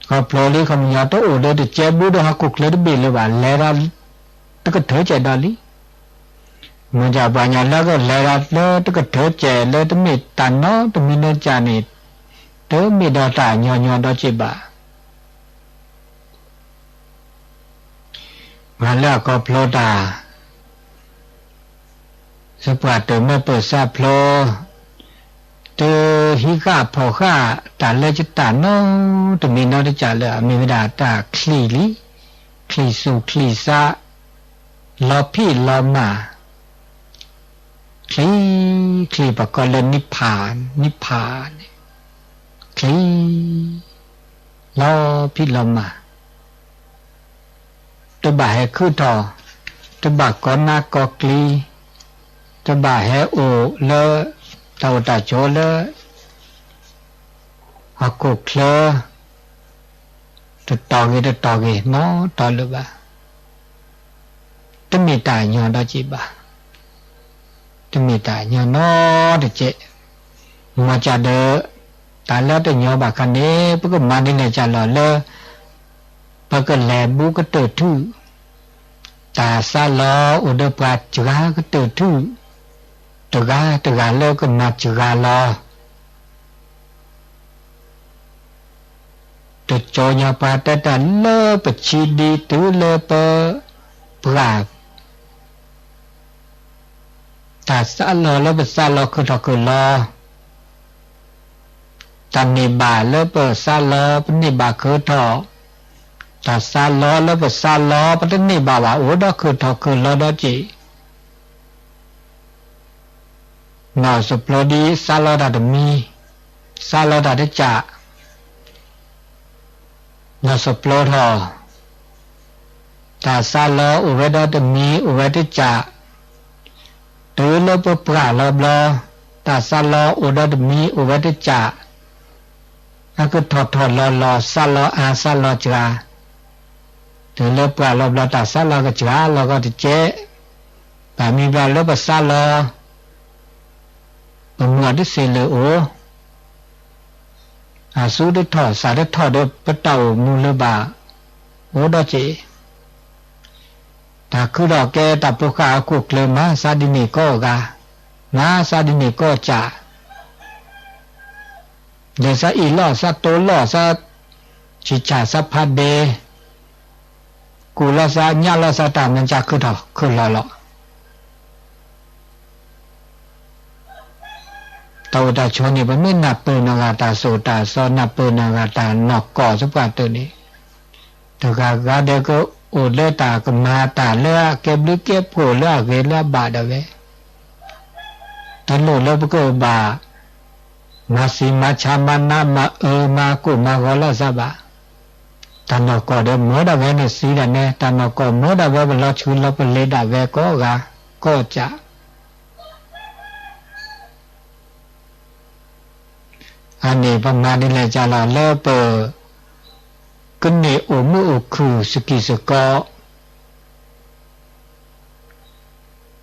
ခီဖျိလံ ခီပညီတအိၣ်ဒီးတကဲဘူးဒီးဟီၣ်ခိၣ်ချၢတဘ့ၣ်လၢၤဘၣ် လဲၤဒီးတကထၢကဲဒီးလံ. မ့ၢ်ဒ်ပှၤကညီလၢကလဲၤဒီးလၢတကထၢကဲလၢတမ့ၢ်တၢ်နီတမံၤနီကၢ်န့ၣ် တမ့ၢ်ဒီးတၢ်ညီညီဒီးက့ၤဘၣ်. ပှၤလၢအခီဖျိတၢ် သပှၢ်တၢၢ်မ့ၢ်ပၢၢ်စၢ်ဖျိ တဟံးဃာ်ဖီၣ်ဃာ်တၢ်လၢကတၢ်နီတမံၤနီတကၢ်လၢအမ့ၢ်ဝဲဒၣ်တၢ်ချံၣ်လံ, ချံၣ်စူၢ်ချံၣ်စါ, လီၤဖံးလီၤမၢ်, ချံၣ်, ချံၣ်ပကိးလၢနံၣ်ဖး, နံၣ်ဖးန့ၣ်, ချံၣ်, လီၤဖံးလီၤမၢ် တဘၣ်ဟဲခုၣ်ထီၣ်, တဘၣ်ကိးနၢ်ကိးကျံ, တဘၣ်ဟဲအိၣ်လၢ တၢ်အိၣ်တၢ်ဆိးလၢ ဟီၣ်ခိၣ်ချၢ တတီၤဂ့ၤတတီၤဂ့ၤ နီတီၤလၢၤဘၣ်. တမ့ၢ်တၢ်ညီဒီးက့ၤဘၣ်. တမ့ၢ်တၢ်ညီနီတကဲး. မ်ကၢ်ဒီး တၢ်လၢတညီဘၣ်ခါန့ၣ် ပကမၤန့ၢ်လဲၣ်ကၢ်လီၤလၢ ပကလဲၤဘူးကတၢၢ်ထူၣ်, တၢ်စါလီၤအိၣ်ဒီးပှၤစှၤကတၢၢ်ထူၣ်, တဂၤတဂၤလၢကမၤစှၤလီၤ တကၠီညါပှၤတဲတၢ်လၢပဆံဒံတုၤလၢပပှၢ် တၢ်စးလီၤလၢပစးလီၤခုၣ်ထီၣ်ခုၣ်လီၤ, တၢ်န့ၢ်ဘၣ်လၢပစးလီၤ ပန့ၢ်ဘၣ်ခုၣ်ထီၣ်, တၢ်စးလီၤလၢပစးလီၤ ပတန့ၢ်ဘၣ်ဘၣ် အိၣ်ဒီးခုၣ်ထီၣ်ခုၣ်လီၤဒီးက့ၢ် နီၢ်စပျိဒ်စးလီၤတၢ်တမံၤ, စးလီၤတၢ်တကး, နီၢ်စပျိထီၣ်, တၢ်စးလီၤအိၣ်ဝဲဒီးတမံၤ အိၣ်ဝဲတကး, တုၤလၢပပှၢ်လီၤဘျီ, တၢ်စးလီၤအိၣ်ဒီးတမံၤ အိၣ်ဝဲတကး, အကထီၣ်ထီၣ်လီၤလီၤ စးလီၤအါစးလီၤစှၤ, တုၤလၢပှၢ်လီၤဘျီ တၢ်စးလီၤကစှၤလီၤကီတကဲး, ဘၣ်မံၤဘျီလၢပစးလီၤ ပမုၢ်အတစ့ၢ်လၢအိၣ်, အစူတထီၣ်စးတထီၣ်ဒီး ပတၢ်အိၣ်မူလၢၤဘၣ် အိၣ်ဒီးက့ၢ်, တၢ်ခုထီၣ်ကဲတၢ်ဖိဃၢ်အခိၣ်ကျၢၢ် မၤစးဒ်န့ၣ်ကိးဂၤ, မၤစးဒ်န့ၣ်ကိးကး ဒီးစးအ့ၣ်လိာ် စးတိလိာ် စးဆံၣ်ဆၣ် စးဖးဒဲး, ကူၣ်လိာ်စးညၣ်လိာ်စးတၢ်မၤစၢ်ခုၣ်ထီၣ်ခုၣ်လီၤလီၤ. တၢ်အိၣ်တၢ်ဆိးန့ၣ် ပမ့ၢ်နၢ်ပၢၢ်နီၢ်ဂၤတၢ်စိၣ်တၢ်စီ နၢ်ပၢၢ်နီၢ်ဂၤတၢ်နီၢ်ကီၢ်သပှၢ်တၢၢ်န့ၣ်, တဂၤဂၤဒီးကအိၣ်လၢတၢ်ကမၤတၢ်လၢအကဲဘျုးကဲဖှိၣ်လၢအဂ့ၤလၢအဘၣ်ဒၣ်ဝဲ, တလိၣ်လၢပကဘၣ် မၤစံးမၤဆါမၤနးမၤအၢမၤကိၢ်မၤဂီၤလိာ်စးဘၣ်. တၢ်နီၢ်ကီၢ်ဒီးမၢဒၣ်ဝဲန့ၣ်စံးဒၣ်နဲ, တၢ်နီၢ်ကီၢ်မၢဒၣ်ဝဲပလီၤဆှုလီၤပလဲၤဒၣ်ဝဲကိးဂၤကိးကး အန့ၣ် ပမၤဒ်လဲၣ်ကလီၤလၢပ ကန့ၢ်အိၣ်မုာ်အိၣ်ခုၣ်စကံၢ်စကီး,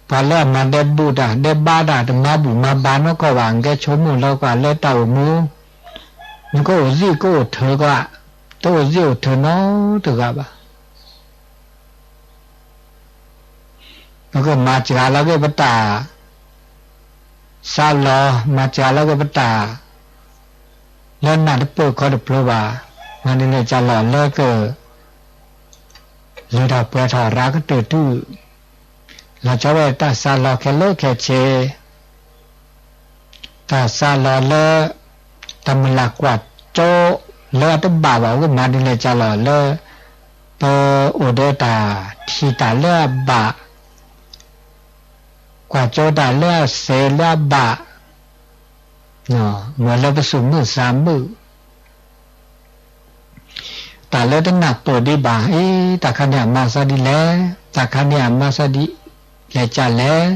ပှၤလၢအမၤဒဲးဘူၣ်တၢ် ဒဲးဘါတၢ် တမၤဘူၣ်မၤဘါနီၢ်ကီၢ်ဘၣ် ကဲဆိကမိၣ်လီၤကွၢ်လၢတၢ်အိၣ်မူ, နကအိၣ်စ့ၢ်ကအိၣ်ထၢကီး, တအိၣ်စ့ၢ်အိၣ်ထၢနီတဂၤဘၣ်. ပကမၤစှၤလီၤက့ၤပတၢ် စးလီၤ မၤစှၤလီၤက့ၤပတၢ် လၢနၢ်တပၢၢ်ခီတဖျိဘၣ်. မၤဒ်လဲၣ်ကလီၤလၢက လုၢ်ထီၣ်ပှဲၤထီၣ်ရၤကတၢၢ်တုၤ လီၤဆီဝဲတၢ်စးလီၤခဲလၢာ်ခဲဆ့ တၢ်စးလီၤလၢ တၢ်မုၢ်လၢ်ကွၢ်စိ လၢအတဘၣ်ဘၣ် ကမၤဒ်လဲၣ်ကလီၤလၢ ပအိၣ်ဒီးတၢ်ထံၣ်တၢ်လၢအဘၣ်, ကွၢ်စိတၢ်လၢအစဲးလၢအဘၣ်, မ့ၢ်လၢပသူၣ်မုာ်သးမုာ် တၢ်လၢတနၢ်ပၢၢ်ဒံးဘၣ်, အ့ တၢ်ခါန့ၣ်အမၤစၢ်ဒ်လဲၣ်, တၢ်ခါန့ၣ်အမၤစၢ်ဒ်လဲၣ်ကလဲၣ်,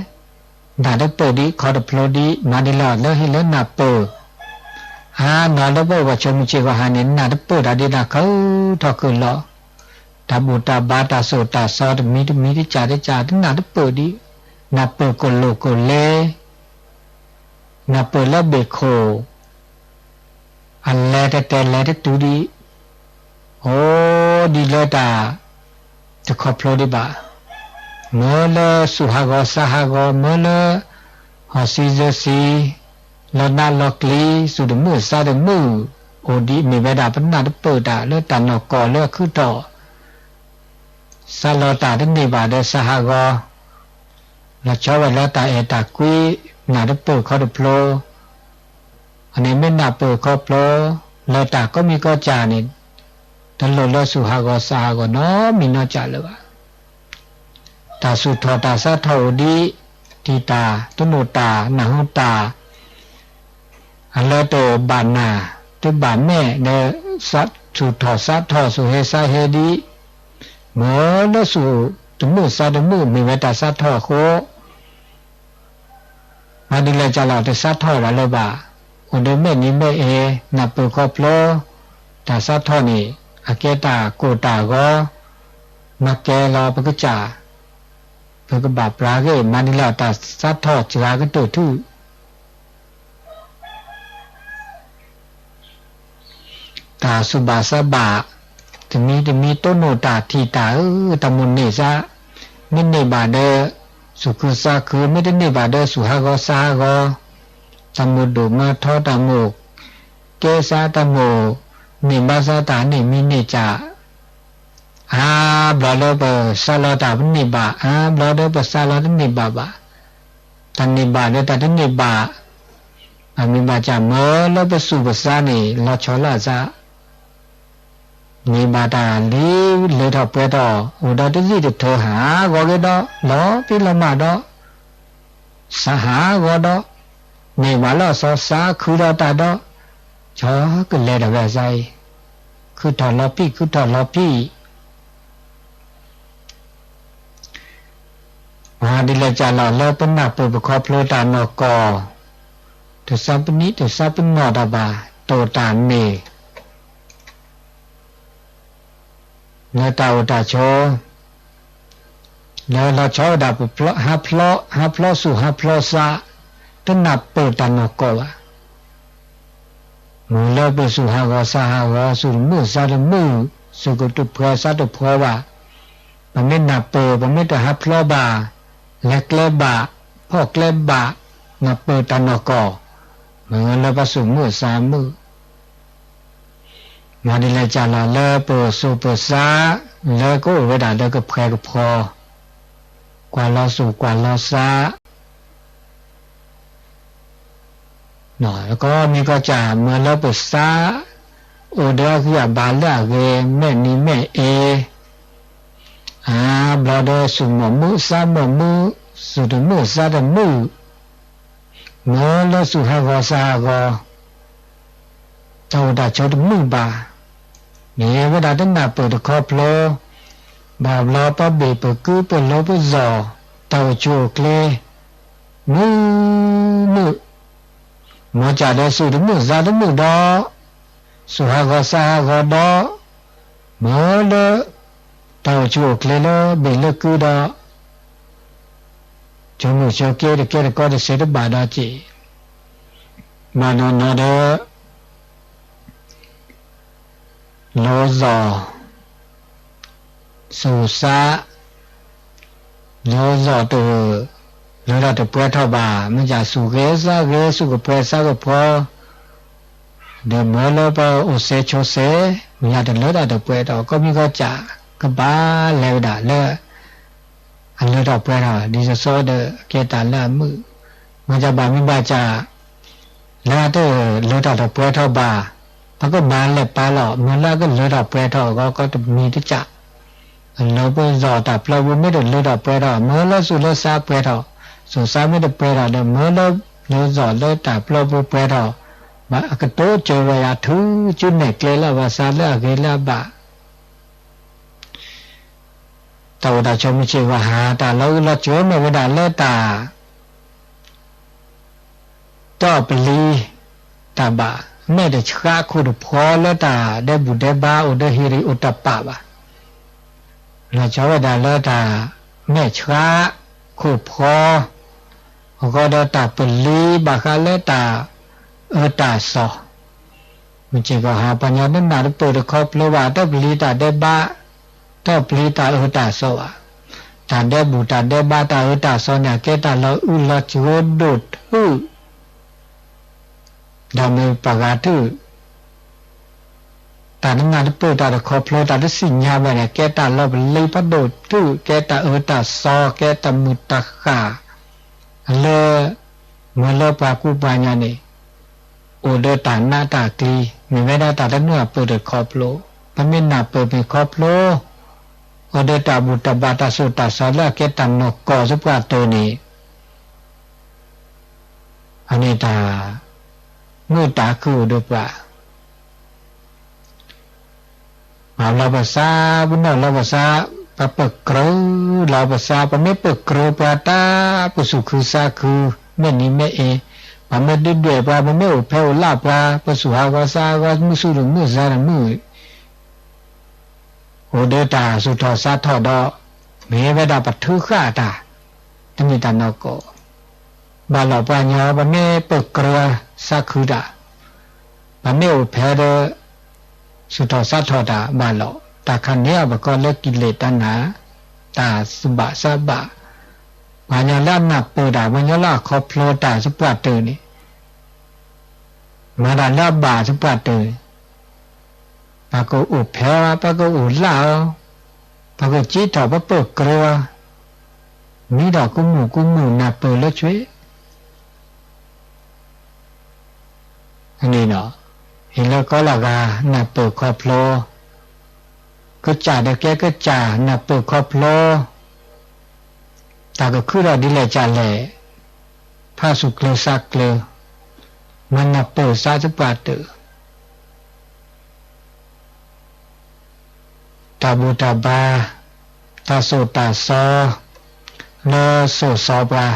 နၢ်တပၢၢ်ဒံးခီတဖျိဒံး မၤဒ်လဲၣ်လၢဟ့ၣ်လၢနၢ်ပၢၢ်, ဟါနီၤလၢပအိၣ်ပှၤဆိမုၢ်ဆ့ၣ်ဂီၤဟါန့ၣ် နၢ်တပၢၢ်တၢ်ဒ်နၢ်ခုၣ်ထီၣ်ခုၣ်လီၤ, တၢ်ဘူၣ်တၢ်ဘါတၢ်စိၢ်တၢ်စီတမံၤတမံၤတကးတကး တနၢ်တပၢၢ်ဒံး, နၢ်ပၢၢ်ကလိာ်ကလဲ နၢ်ပၢၢ်လၢဘ့ၣ်ခိၣ် အလဲၤတဲတဲလဲၤတတုၤဒံး, အိၣ်ဒံးလၢတၢ်တခီဖျိဒံးဘၣ်, မၢလၢသူၣ်ဟးဂီၤသးဟးဂီၤ မၢလၢ ဟီၣ်စံစၢစံ, လီၤနးလီၤကျံ သူၣ်တမုာ်သးတမုာ်, အိၣ်ဒံးမ့ၢ်ဝဲဒၣ်ပနၢ်တပၢၢ်တၢ်လၢတၢ်နီၢ်ကီၢ်လၢအခုၣ်ထီၣ် စးလီၤတၢ်တန့ၢ်ဘၣ်ဒီးသးဟးဂီၤ, လီၤဆီဝဲလၢတၢ်အဲၣ်တၢ်ကွံ နၢ်တပၢၢ်ခီတဖျိ, အန့ၣ်မ့ၢ်နၢ်ပၢၢ်ခီဖျိ လၢတၢ်ကိးမံၤကိးကၢ်န့ၣ်, တလိၣ်လၢသူၣ်ဟးဂီၤသးဟးဂီၤနီတမံၤနီတကၢ်လၢၤဘၣ်. တၢ်သူၣ်ထီၣ်တၢ်စးထီၣ်အိၣ်ဒံး, ထံၣ်တၢ် တနိၣ်တၢ် နၢ်ဟူတၢ် အလၢတဘၣ်နၢ် တဘၣ်မဲာ်ဒီး သူၣ်ထီၣ်စးထီၣ် သူၣ်ဟ့သးဟ့ဒံး, မၢလၢသူၣ်တမုာ်သးတမုာ် မ့ၢ်ဝဲတၢ်စးထီၣ်အဃိ မၤဒ်လဲၣ်ကလီၤ တစးထီၣ်ဒၣ်လၢၤဘၣ်, အိၣ်ဒီးမဲာ်နံၤမဲာ်အ့ နၢ်ပၢၢ်ခီဖျိ တၢ်စးထီၣ်န့ၣ် အကဲတၢ်ကိၢ်တၢ်ဂီၤ, မၤကဲလီၤပကစၢ်, ပကဘၣ်ပြၤဂ့ၢ် မၤဒ်လဲၣ်တၢ်စးထီၣ်စှၤကတၢၢ်ထူၣ် တၢ်ဆူၣ်ဘၣ်ဆါဘၣ်, တမံၤတမံၤတိၢ်နီၣ်တၢ်ထံၣ်တၢ်ဧၢ, တၢ်မိၣ်န့ၢ်စါ, မ့ၢ်န့ၢ်ဘၣ်ဒီး သူၣ်ခုသးခု, မ့ၢ်တန့ၢ်ဘၣ်ဒီး သူၣ်ဟးဂီၤသးဟးဂီၤ, တၢ်မိၣ်ဒိၣ်မၤထီ တၢ်မိၣ်ကဲစါ, တၢ်မိၣ် န့ၢ်ဘၣ်စၢ်တၢ်န့ၢ်မံၤန့ၢ်ကၢ်, အါဘျီလၢပစးလီၤတၢ်ပန့ၢ်ဘၣ်, အါဘျီလၢပစးလီၤတန့ၢ်ဘၣ်ဘၣ်, တၢ်န့ၢ်ဘၣ်ဒီးတၢ်တန့ၢ်ဘၣ်, အမ့ၢ်ဘၣ်ကၢ်မၢလၢပစူးပစါန့ၣ် လီၤဆီလၢအစး န့ၢ်ဘၣ်တၢ်လံ လၢထီၣ်ပှဲၤထီၣ် အိၣ်ဒီးတစံၣ်တထၢ ဟးဂီၤက့ၤဒီး လီၤဖံးလီၤမၤဒီး စးဟးဂီၤဒီး န့ၢ်ဘၣ်လၢအစီၤစးခုဒီးတၢ်ဒီး ဆီကလဲၤဒီးဝဲစါအံၤ ခုထီၣ်လီၤဖံး ခုထီၣ်လီၤဖံး မၤဒ်လဲၣ်ကၢ်လီၤလၢပနၢ်ပၢၢ်ပခီဖျိတၢ်နီၢ်ကီၢ်, တစးပနံၣ်တစးပနီၣ်တၢ်ဘၣ် တိာ်တၢ်န့ၢ် လၢတၢ်အိၣ်တၢ်ဆိး, လၢလီၤဆီဝဲဒၣ်ပဖျီ ဟးဖျီ ဟးဖျီစူးဟးဖျီစါ, တနၢ်ပၢၢ်တၢ်နီၢ်ကီၢ်ဘၣ်. မ့ၢ်လၢပစူးဟးဂီၤစါဟးဂီၤ စူးတမုာ်စါတမုာ်, စူးကတဖှဲစါတဖှဲဘၣ်. ပမ့ၢ်နၢ်ပၢၢ် ပမ့ၢ်တဟးဖျီဘၣ်, လဲၤကျဲဘၣ်, ဖီၣ်ကျဲဘၣ်, နၢ်ပၢၢ်တၢ်နီၢ်ကီၢ်, မ့ၢ်လၢပစူးမုာ်စါမုာ် မၤဒ်လဲၣ်ကၢ်လီၤလၢပစူးပစါ လၢကအိၣ်ဝဲဒၣ်လၢကဖှဲကဖှီ, ကွၢ်လီၤစူးကွၢ်လီၤစါ, ကီမံၤကီၢ်ကၢ် မ့ၢ်လၢပစါ အိၣ်ဒီးအဂံၢ်အဘါလၢအဂ့ၤ မဲာ်နံၤမဲာ်အ့, အါဘျီဒီးစူးမီၢ်မုာ်စါမီၢ်မုာ်, စူးတမုာ်စါတမုာ် မ့ၢ်လၢစူးဟးဂီၤစါဟးဂီၤ, တၢ်အိၣ်တၢ်ဆိးတမုာ်ဘၣ်. မ့ၢ်ဝဲဒၣ်တနၢ်ပၢၢ်တခီဖျိ, ဘၣ်ဘျီပဘ့ၣ်ပကုပလိပစီၤ, တၢ်အိၣ်ဆူၣ်အိၣ်ချ့ မုာ်မုာ်, မ်ကၢ်ဒီးစူးတမုာ်စါတမုာ်ဒီး, စူးဟးဂီၤစါဟးဂီၤဒီး, မ့ၢ်လၢ တၢ်အိၣ်ဆူၣ်အိၣ်ချ့လၢဘ့ၣ်လၢကုဒီး ဆိမိၣ်ဆိက့တကဲတကီတစဲးတဘၣ်ဒီးက့ၢ်, ဘၣ်နီၢ်နီၢ်ဒီး လိစီၤ စူးစါ, လိစီၤတ လၢတၢ်တပှဲၤထီၣ်ဘၣ်, မ့ၢ်ကၢ်စူးဂ့ၤစါဂ့ၤ စူးကဖှဲစါကဖှီ ဒီးမ့ၢ်လၢပအိၣ်စဲဆိစဲ, မ့ၢ်ယၤတလၢတၢ်တပှဲၤထီၣ် ကီမံၤကီၢ်ကၢ် ကဘၣ်လဲၤဝဲဒၣ်လၢ အလၢထီၣ်ပှဲၤထီၣ် ဒ်သိးသိးဒီးကဲတၢ်လၢအမုာ်, မ့ၢ်ကၢ်ဘၣ်မ့ၢ်ဘၣ်ကၢ် လၢအတလၢတၢ်တပှဲၤထီၣ်ဘၣ်, ပကမၤလဲၤပာ်လီၤ မ့ၢ်လၢအကလၢထီၣ်ပှဲၤထီၣ်အဂီၢ် ကီတမံၤတကၢ် လၢပစီၤတၢ်ပျီပူၤမ့ၢ်တလၢထီၣ်ပှဲၤထီၣ် မ့ၢ်လၢစူးလၢစါပှဲၤထီၣ်, စူးစါမ့ၢ်တပှဲၤထီၣ်ဒီး မ့ၢ်လၢ လၢစီၤလၢတၢ်ပျီပူၤပှဲၤထီၣ်, ဘၣ်အကတိၤစၢၤဝဲယၤထုကၠူနဲၣ်ကျဲလၢအဘၣ်ဆါလၢအဂ့ၤလၢအဘၣ် တၢ်အိၣ်တၢ်ဆိးမုၢ်ဆ့ၣ်ဂီၤဟါ တၢ်လီၤအုးလီၤကၠိမ့ၢ်ဝဲဒၣ်လၢတၢ် တီၢ်ပလံၤတၢ်ဘၣ်, မဲာ်တဆှးခိၣ်တဖီလၢတၢ်ဒဲးဘူၣ်ဒဲးဘါအိၣ်ဒီးဟ့ၣ်ရံၣ်အိၣ်တပာ်ဘၣ်, လီၤဆီဝဲဒၣ်လၢတၢ်မဲာ်ဆှးခိၣ်ဖီ အဃိဒီးတၢ်ပလံၤဘၣ်ဃးလၢတၢ်အၢတၢ်စီၤ မုၢ်ဆ့ၣ်ဂီၤဟါ ပှၤကညီတနၢ်တပၢၢ်တခီဖျိဘၣ် တီၢ်ပလံၤတၢ်ဒဲးဘး, တီၢ်ပလံၤတၢ်အၢတၢ်စီၤဘၣ်. တၢ်ဒဲးဘူၣ်တၢ်ဒဲးဘးတၢ်အၢတၢ်စီၤန့ၣ် အကဲတၢ်လီၤအုးလီၤကၠိဒိၣ်ထူၣ်, ဒီးမ့ၢ်ပှၤဂၤထူၣ် တၢ်တနၢ်တပၢၢ်တၢ်တခီဖျိတၢ်တသ့ၣ်ညါဘၣ်န့ၣ် ကဲတၢ်လီၤပလံၤဖးဒိၣ်ထူၣ် ကဲတၢ်အၢတၢ်စီၤ ကဲတၢ်မုာ်တၢ်ဃၣ် လၢ မ့ၢ်လၢပှၤကူပှၤကညီန့ၣ် အိၣ်ဒီးတၢ်နးတၢ်ကျံၤ မ့ၢ်ဝဲဒၣ်တၢ်တနၢ်ပၢၢ်တခီဖျိ, ပမ့ၢ်နၢ်ပၢၢ်မ့ၢ်ခီဖျိ အိၣ်ဒီးတၢ်ဘူၣ်တၢ်ဘါတၢ်စိၢ်တၢ်ဆါလၢအကဲတၢ်နီၢ်ကီၢ်သပှၢ်တၢၢ်န့ၣ် အန့ၣ်တၢ် မုာ်တၢ်ခုၣ်အိၣ်ဒီးပှၤ ပှၤလီၤပသး ပနီၣ်လီၤပသး ပပၢၢ်ကြၢးလီၤပသး ပမ့ၢ်ပၢၢ်ကြၢးပှၤတၢ် ပစူးခုစါခု မဲာ်နံၤမဲာ်အ့ ပမ့ၢ်ဒုၣ်ဒွဲၣ်ပှၤ ပမ့ၢ်အိၣ်ဖဲအိၣ်လၢ်ပှၤ ပစူးဟးဂီၤစါဟးဂီၤ မုၢ်ဆူၣ်တမုာ်စါတမုာ် အိၣ်ဒီးတၢ်ဆူၣ်ထီၣ်စါထီၣ်ဒီး မ့ၢ်ဝဲဒၣ်ပထုးဃာ်တၢ် တမ့ၢ်တၢ်နီၢ်ကီၢ် ဘၣ်လီၤပှၤညီ ပမ့ၢ်ပၢၢ်ကြၢးစါခုတၢ် ပမ့ၢ်အိၣ်ဖဲဒီး ဆူၣ်ထီၣ်စါထီၣ်တၢ်ဘၣ်လီၤ. တၢ်ခါန့ၣ်အဘၣ်ကီလၢကံၣ်လဲၣ်တၢ်နါ တၢ်စဘၣ်စဘၣ် ပှၤညီလၢအနၢ်ပၢၢ်တၢ် ပှၤညီလၢအခီဖျိတၢ်သပှၢ်တၢၢ်န့ၣ် မၤတၢ်လၢအဘၣ်သပှၢ်တၢၢ်န့ၣ် ပှၤကအိၣ်ဖဲအီၤ ပှၤကအိၣ်လၢအီၤ, ပှၤကစံးထီၣ်ပှၤပၢၢ်ကြၢးအီၤ, မံဒီးကူမူၣ်ကူမူၣ်နၢ်ပၢၢ်လၢဆွ့ န့ၣ်ဒီး ဟ့ၣ်လၢကီလၢဂၤနၢ်ပၢၢ်ခီဖျိ, ကစၢ်ဒီးကဲကစၢ်နၢ်ပၢၢ်ခီဖျိ, တၢ်ကခုထီၣ်ဒ်လဲၣ်ကလဲၣ်, ဖးဆူၣ်ကျၢၤစးကျၢၤ, မၤနၢ်ပၢၢ်စးသပှၢ်တၢၢ် တၢ်ဘူၣ်တၢ်ဘါ, တၢ်သိၣ်တၢ်သီ, လၢစိၤစီၤပှၤ,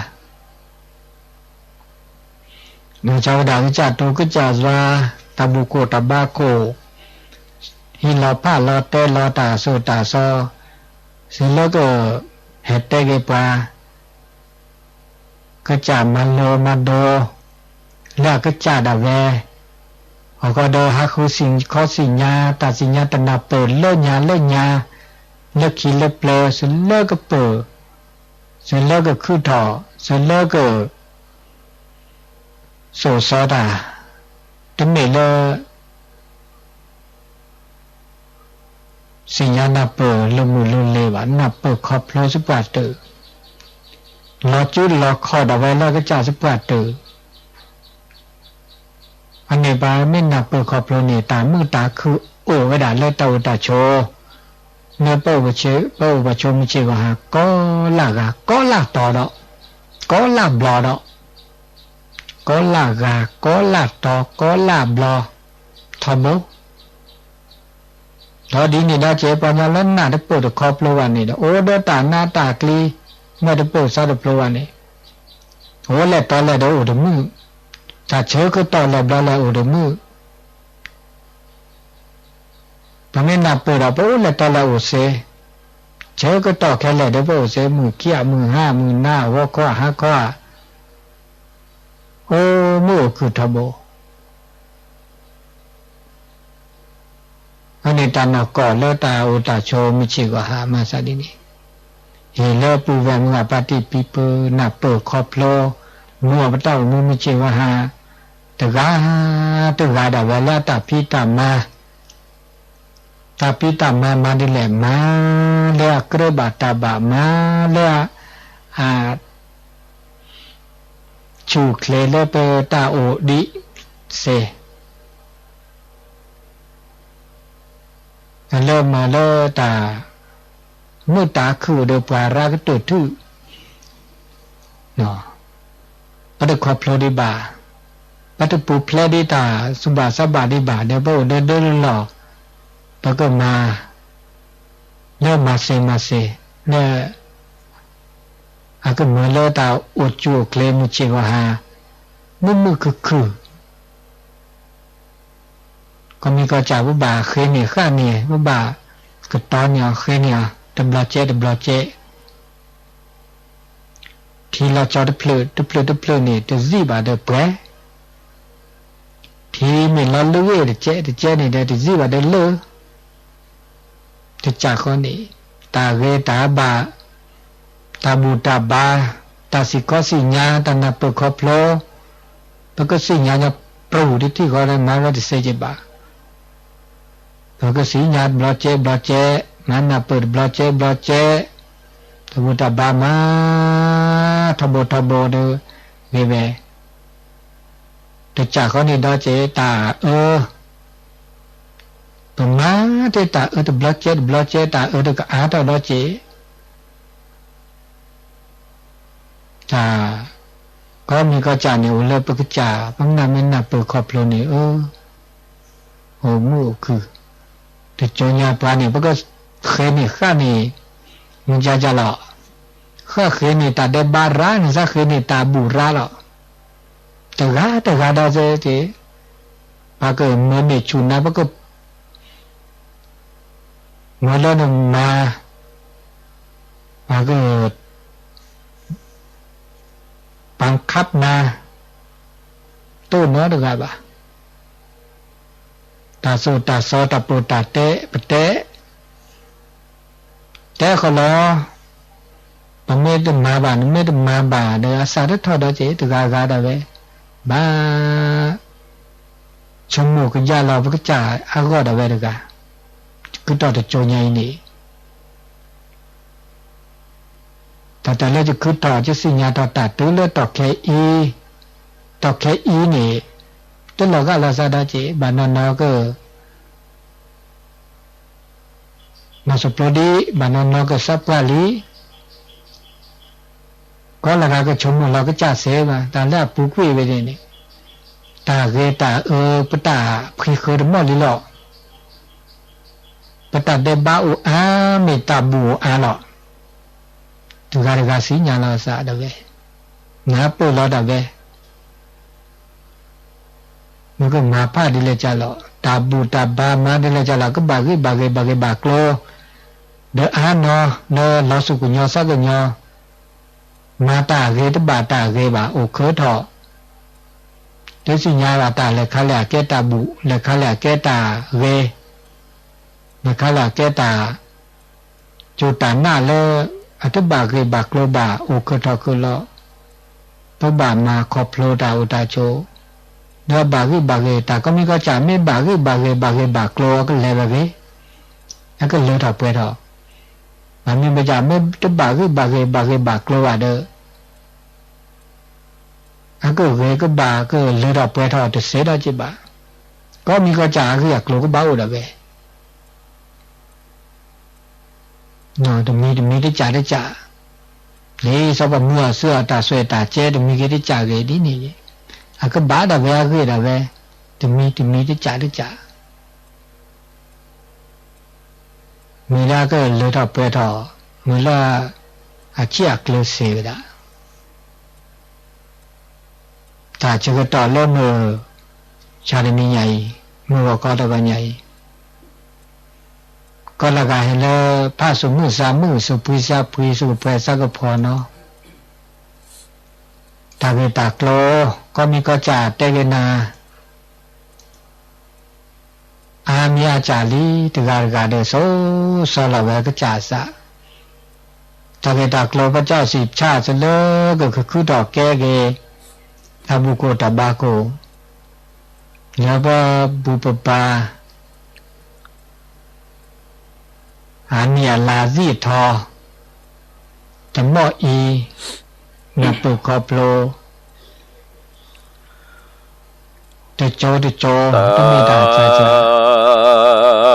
မၤစၢၤဝဲဒၣ်ကစၢ်တိၤကစၢ်ယွၤ, တၢ်ဘူၣ်ခိၣ်တၢ်ဘါခိၣ်, ဟံးလီၤဖးလီၤတဲလီၤတၢ်သိၣ်တၢ်သီ, သုလၢကဟဲတဲက့ၤပှၤ ကစၢ်မၤလိၤမၤဒိး လၢအကစၢ်ဒၣ်ဝဲ, အဃိဒီးဟးဃုစံၣ်ခီစံၣ်ညါ တၢ်စံၣ်ညါတၢ်နၢ်ပၢၢ်လၢညါလၢညါ, လၢခံလၢပျၢၤ သုလၢကပၢၢ်, သုလၢကခုထီၣ်, သုလၢက စိၤစီၤတၢ်, တမ့ၢ်လၢ စံၣ်ညါနၢ်ပၢၢ်လိာ်မုာ်လိာ်လ့ၤဘၣ်, နၢ်ပၢၢ်ခီဖျိသပှၢ်တၢၢ်, လီၤစုလီၤခီၣ်ဒၣ်ဝဲလၢကစၢ်သပှၢ်တၢၢ်, အန့ၣ်ပှၤမ့ၢ်နၢ်ပၢၢ်ခီဖျိန့ၣ် တၢ်မုာ်တၢ်ခုၣ်အိၣ်ဝဲဒၣ်လၢတၢ်အိၣ်တၢ်ဆိး, လၢပအိၣ်ပဆိးမုၢ်ဆ့ၣ်ဂီၤဟါ ကီလၢဂၤ ကီလၢတီၤဒီး, ကီလၢဘျီဒီး, ကီလၢဂၤ ကီလၢတီၤ ကီလၢဘျီ, ထီဘိ ဒီးဒ်န့ၣ်ဒီးက့ ပှၤကညီလၢနၢ်တပၢၢ်တခီဖျိဘၣ်န့ၣ်ဒီး အိၣ်ဒီးတၢ်နးတၢ်ကျံ, မ့ၢ်တပၢၢ်စးတဖျိဘၣ်န့ၣ်, အိၣ်လဲၤတီၤလဲၤဒီးအိၣ်တမုာ်, တၢ်ဆၢကတီၢ်လဲၤဘျီလဲၤအိၣ်တမုာ်, ပမ့ၢ်နၢ်ပၢၢ်ဒီး ပအိၣ်လဲၤတီၤလဲၤအိၣ်စ့, ဆၢကတီၢ်ခဲလၢာ်ဒီးပအိၣ်စ့ မုၢ်ခံဂၤ မုၢ်ဟါ မုၢ်နၤ ဂီၤခီ ဟါခီ, အိၣ်မုာ်အိၣ်ခုၣ်ထီဘိ အန့ၣ်တၢ်နီၢ်ကီၢ်လၢတၢ်အိၣ်တၢ်ဆိးမုၢ်ဆ့ၣ်ဂီၤဟါ မၤသးဒ်န့ၣ်, ဟ့ၣ်လၢပုၢ်ဝဲၢ်မုၢ်ဂၤ ပၢ်တံၢ်ပံၢ်ပၢ် နၢ်ပၢၢ်ခီဖျိ, မူအပတၢ်အိၣ်မူမုၢ်ဆ့ၣ်ဂီၤဟါ, တဂၤတဂၤဒၣ်ဝဲလၢအတၢ်ဖံးတၢ်မၤ တၢ်ဖံးတၢ်မၤမၤဒ်လဲၣ်, မၤလၢအကြၢးဘၣ်တၢ်ဘၣ်, မၤလၢအ ဆူၣ်ချ့လၢပတၢ်အိၣ်ဒံးစ့, လၢမၤလၢတၢ် မုာ်တၢ်ခုၣ်ဒီးပှၤရၤကတၢၢ်ထူၣ်, ပတခီဖျိဒံးဘၣ်, ပတပူၤဖျဲးဒံးတၢ်သူၣ်ဘၣ်သးဘၣ်ဒံးဘၣ်ဒီး ပအိၣ်ဒၢဒၢလီၢ်လီၢ်, ပကမၤ လၢမၤစ့မၤစ့, လၢ အကမၤလၢတၢ်အိၣ်ဆူၣ်အိၣ်ချ့မုၢ်ဆ့ၣ်ဂီၤဟါ, မုာ်မုာ်ခုၣ်ခုၣ်, ကီၢ်မံၤကီၢ်စဲၣ် ပဘၣ်ဃ့န့ၢ်ဃာ်န့ၢ်, ပဘၣ်ကတီၤန့ၢ်အီၤ ဃ့န့ၢ်အီၤ တဘျီကဲတဘျီကဲ, ထံလီၤကၠီတဖျၢၣ်တဖျၢၣ်တဖျၢၣ်န့ၣ် တစံးဘၣ်ဒီးပှဲၤ, ထံမ့ၢ်လီၤလၢဂ့ၢ်တကဲတကဲန့ၣ်ဒီး တစံးဘၣ်ဒီးလၢ တစးဃီန့ၣ်, တၢ်ဂ့ၤတၢ်ဘၣ်, တၢ်ဘူၣ်တၢ်ဘါ, တၢ်စံၣ်ခီစံၣ်ညါ, တၢ်နၢ်ပၢၢ်ခီဖျိ, ပကစံၣ်ညါညီပြူၤတထံၣ်ဃီဒီး မၤဝဲတစဲးက့ၤဘၣ်. ပကစံၣ်ညါတဘျီကဲတဘျီကဲ, မၤနၢ်ပၢၢ်တဘျီကဲတဘျီကဲ, တၢ်ဘူၣ်တၢ်ဘါမၤ ထီဘိထီဘိဒီး ဂ့ၤဝဲ တစးဃီန့ၣ်ဒီးက့ၤ တၢ်အၢ, ပမၤတ့ၢ်တၢ်အၢတဘျီကဲတဘျီကဲ တၢ်အၢတကအါထီၣ်ဒီးက့ၤ တၢ် ကီၢ်မံၤကီၢ်စဲၣ်န့ၣ် အိၣ်လၢပကစၢ် ပမ့ၢ်နၢ်ပၢၢ်ခီဖျိန့ၣ် အၢ အိၣ်မုာ်အိၣ်ခုၣ်, တကၠိညါပှၤန့ၣ် ပကဃ့န့ၢ်ဃာ်န့ၣ် မုၢ်ကၢ်ကၢ်လီၤ, ဃၣ်ဃ့န့ၢ်တၢ်ဒဲးဘးရၤ နသးဃ့န့ၢ်တၢ်ဘူၣ်ရၤလီၤ. တဂၤတဂၤဒီးသ့က့ၤ, ပှၤကမၤန့ၢ်ဆူၣ်နၤ ပက မၤလၢနမၤ, ပှၤက ပာ်ခပ်နၤ, တအိၣ်နီတဂၤဘၣ်. တၢ်သိၣ်တၢ်သီတၢ်ပီးတၢ်တဲ ပတဲ တဲဃီလီၤ, ပမ့ၢ်တမၤဘၣ် နမ့ၢ်တမၤဘၣ်ဒီး အသးတထီၣ်ဒီးက့ၤ တဂၤဂၤဒၣ်ဝဲ, ဘၣ် ဆိကမိၣ်ကယၢ်လီၤ ပကစၢ်အဂီၢ်ဒၣ်ဝဲတဂၤ ခုထီၣ်တကၠိညါအံၤန့ၣ်, တၢ်တၢ်လၢယခုထီၣ် ယသ့ၣ်ညါထီၣ်တၢ်တုၤလၢတီၢ်ခဲအံၤ, တီၢ်ခဲအံၤန့ၣ် တလီၤဂာ်လီၤသးဒီးက့ၤ ဘၣ်နီၢ်နီၢ်က နီၢ်စပျိဒံး ဘၣ်နီၢ်နီၢ်ကစးပှၢ်လံ, ကီလၢဂၤကဆိကမိၣ်လီၤကစၢ်စဲးဘၣ် တၢ်လၢအပူၤကွံာ်ဝဲန့ၣ်န့ၣ်, တၢ်ဂဲၤတၢ်အၢ ပတၢ်ဖှံဃၢၤတမီၢ်လံလီၤ. ပတၢ်ဒဲးဘးအိၣ်အါ မ့ၢ်တၢ်ဘူၣ်အိၣ်အါလီၤ. တဂၤတဂၤသ့ၣ်ညါလီၤသးဒၣ်ဝဲ, နၢ်ပၢၢ်လီၤဒၣ်ဝဲ မ့ၢ်ကမၤဖးဒ်လဲၣ်ကၢ်လီၤ, တၢ်ဘူၣ်တၢ်ဘါမၤဒ်လဲၣ်ကၢ်လီၤ, ကဘၣ်ဂ့ၢ်ဘၣ်ဂ့ၤ ဘၣ်ဂ့ၢ်ဘၣ်ကျိၤ, ဒီးအါနီၢ်လၢလီၤသူၣ်ကညီၤသးကညီၤ, မၤတၢ်ဂ့ၤတဘၣ်တၢ်ဂ့ၤဘၣ် အိၣ်ခၢထီၣ်, တသ့ၣ်ညါဘၣ်တၢ်လဲၤခါလဲၤအကဲတၢ်ဘူၣ်, လဲၤခါလဲၤအကဲတၢ်ဂ့ၤ, လဲၤခါလဲၤအကဲတၢ် ကၠိၣ်တၢ်နးလၢ အတဘၣ်ဂ့ၢ်ဘၣ်ကျိၤဘၣ် အိၣ်ခၢထီၣ်ခၢလီၤ, ပဘၣ်မၤခီဖျိတၢ်အိၣ်တၢ်ဆိး, ဒီးဘၣ်ဂ့ၢ်ဘၣ်ဂ့ၤ တၢ်ကိးမံၤကိးစၢ် မ့ၢ်ဘၣ်ဂ့ၢ်ဘၣ်ဂ့ၤ ဘၣ်ဂ့ၢ်ဘၣ်ကျိၤ အကလဲၤဝဲဂ့ၤ, အကလၢထီၣ်ပှဲၤထီၣ်, မ့မ့ၢ်ဘၣ်စၢ် မ့ၢ်တဘၣ်ဂ့ၢ်ဘၣ်ဂ့ၤ ဘၣ်ဂ့ၢ်ဘၣ်ကျိၤဘၣ်ဒီး အကဂ့ၤကဘၣ်ကလၢထီၣ်ပှဲၤထီၣ်တသ့ဒီးက့ၤဘၣ်, ကိးမံၤကိးစၢ်အဂ့ၢ်အကျိၤကဘၣ်အိၣ်ဒၣ်ဝဲ တမံၤတမံၤတစၢ်တစၢ်, လၢစီၤပၤမုၢ်အီၤဆူအတၢ်ဆွဲတၢ်ကဲတမံၤဂ့ၤတစၢ်ဂ့ၤဒ်န့ၣ်, အကဘၣ်ဒၣ်ဝဲအဂ့ၢ်ဒၣ်ဝဲ, တမံၤတမံၤတစၢ်တစၢ်, မ့ၢ်လၢအကလၢထီၣ်ပှဲၤထီၣ်, မ့ၢ်လၢအဆံးအကျၢၤစ့ဝဲဒၣ် တၢ်ဆၢကတီၢ်လၢမုၢ် ဆၣ်တနံၤညါအံၤ, မုၢ်ဂီၤခီတဂီၤညါအံၤ, ကီၢ်လၢဂၤဟဲလၢ ဖးသူၣ်မုၢ်သးမုၢ် သူၣ်ဖှံသးဖှံ သူၣ်ကဖှဲသးကဖှီနီၤ, တၢ်ဂ့ၢ်တၢ်ကျိၤ ကိးမံၤကိးစၢ်တဲက့ၤနၤ အါမံၤအါစၢ်လံ တဂၤတဂၤဒီး စိၤစီလီၤဝဲကစၢ်သး, တၢ်ဂ့ၢ်တၢ်ကျိၤပစၢ်စံးဆၣ်သလၢကကခုထီၣ်ကဲက့ၤ တၢ်ဘူၣ်ကိၢ်တၢ်ဘါကိၢ် လၢပဘူၣ်ပဘါ အနံၣ်အလါသံၣ်အထီ တမီၢ်အံၤ နၢ်ပၢၢ်ခီဖျိ တကၠိတကၠိ တမ့ၢ်တၢ်စှၤစှၤ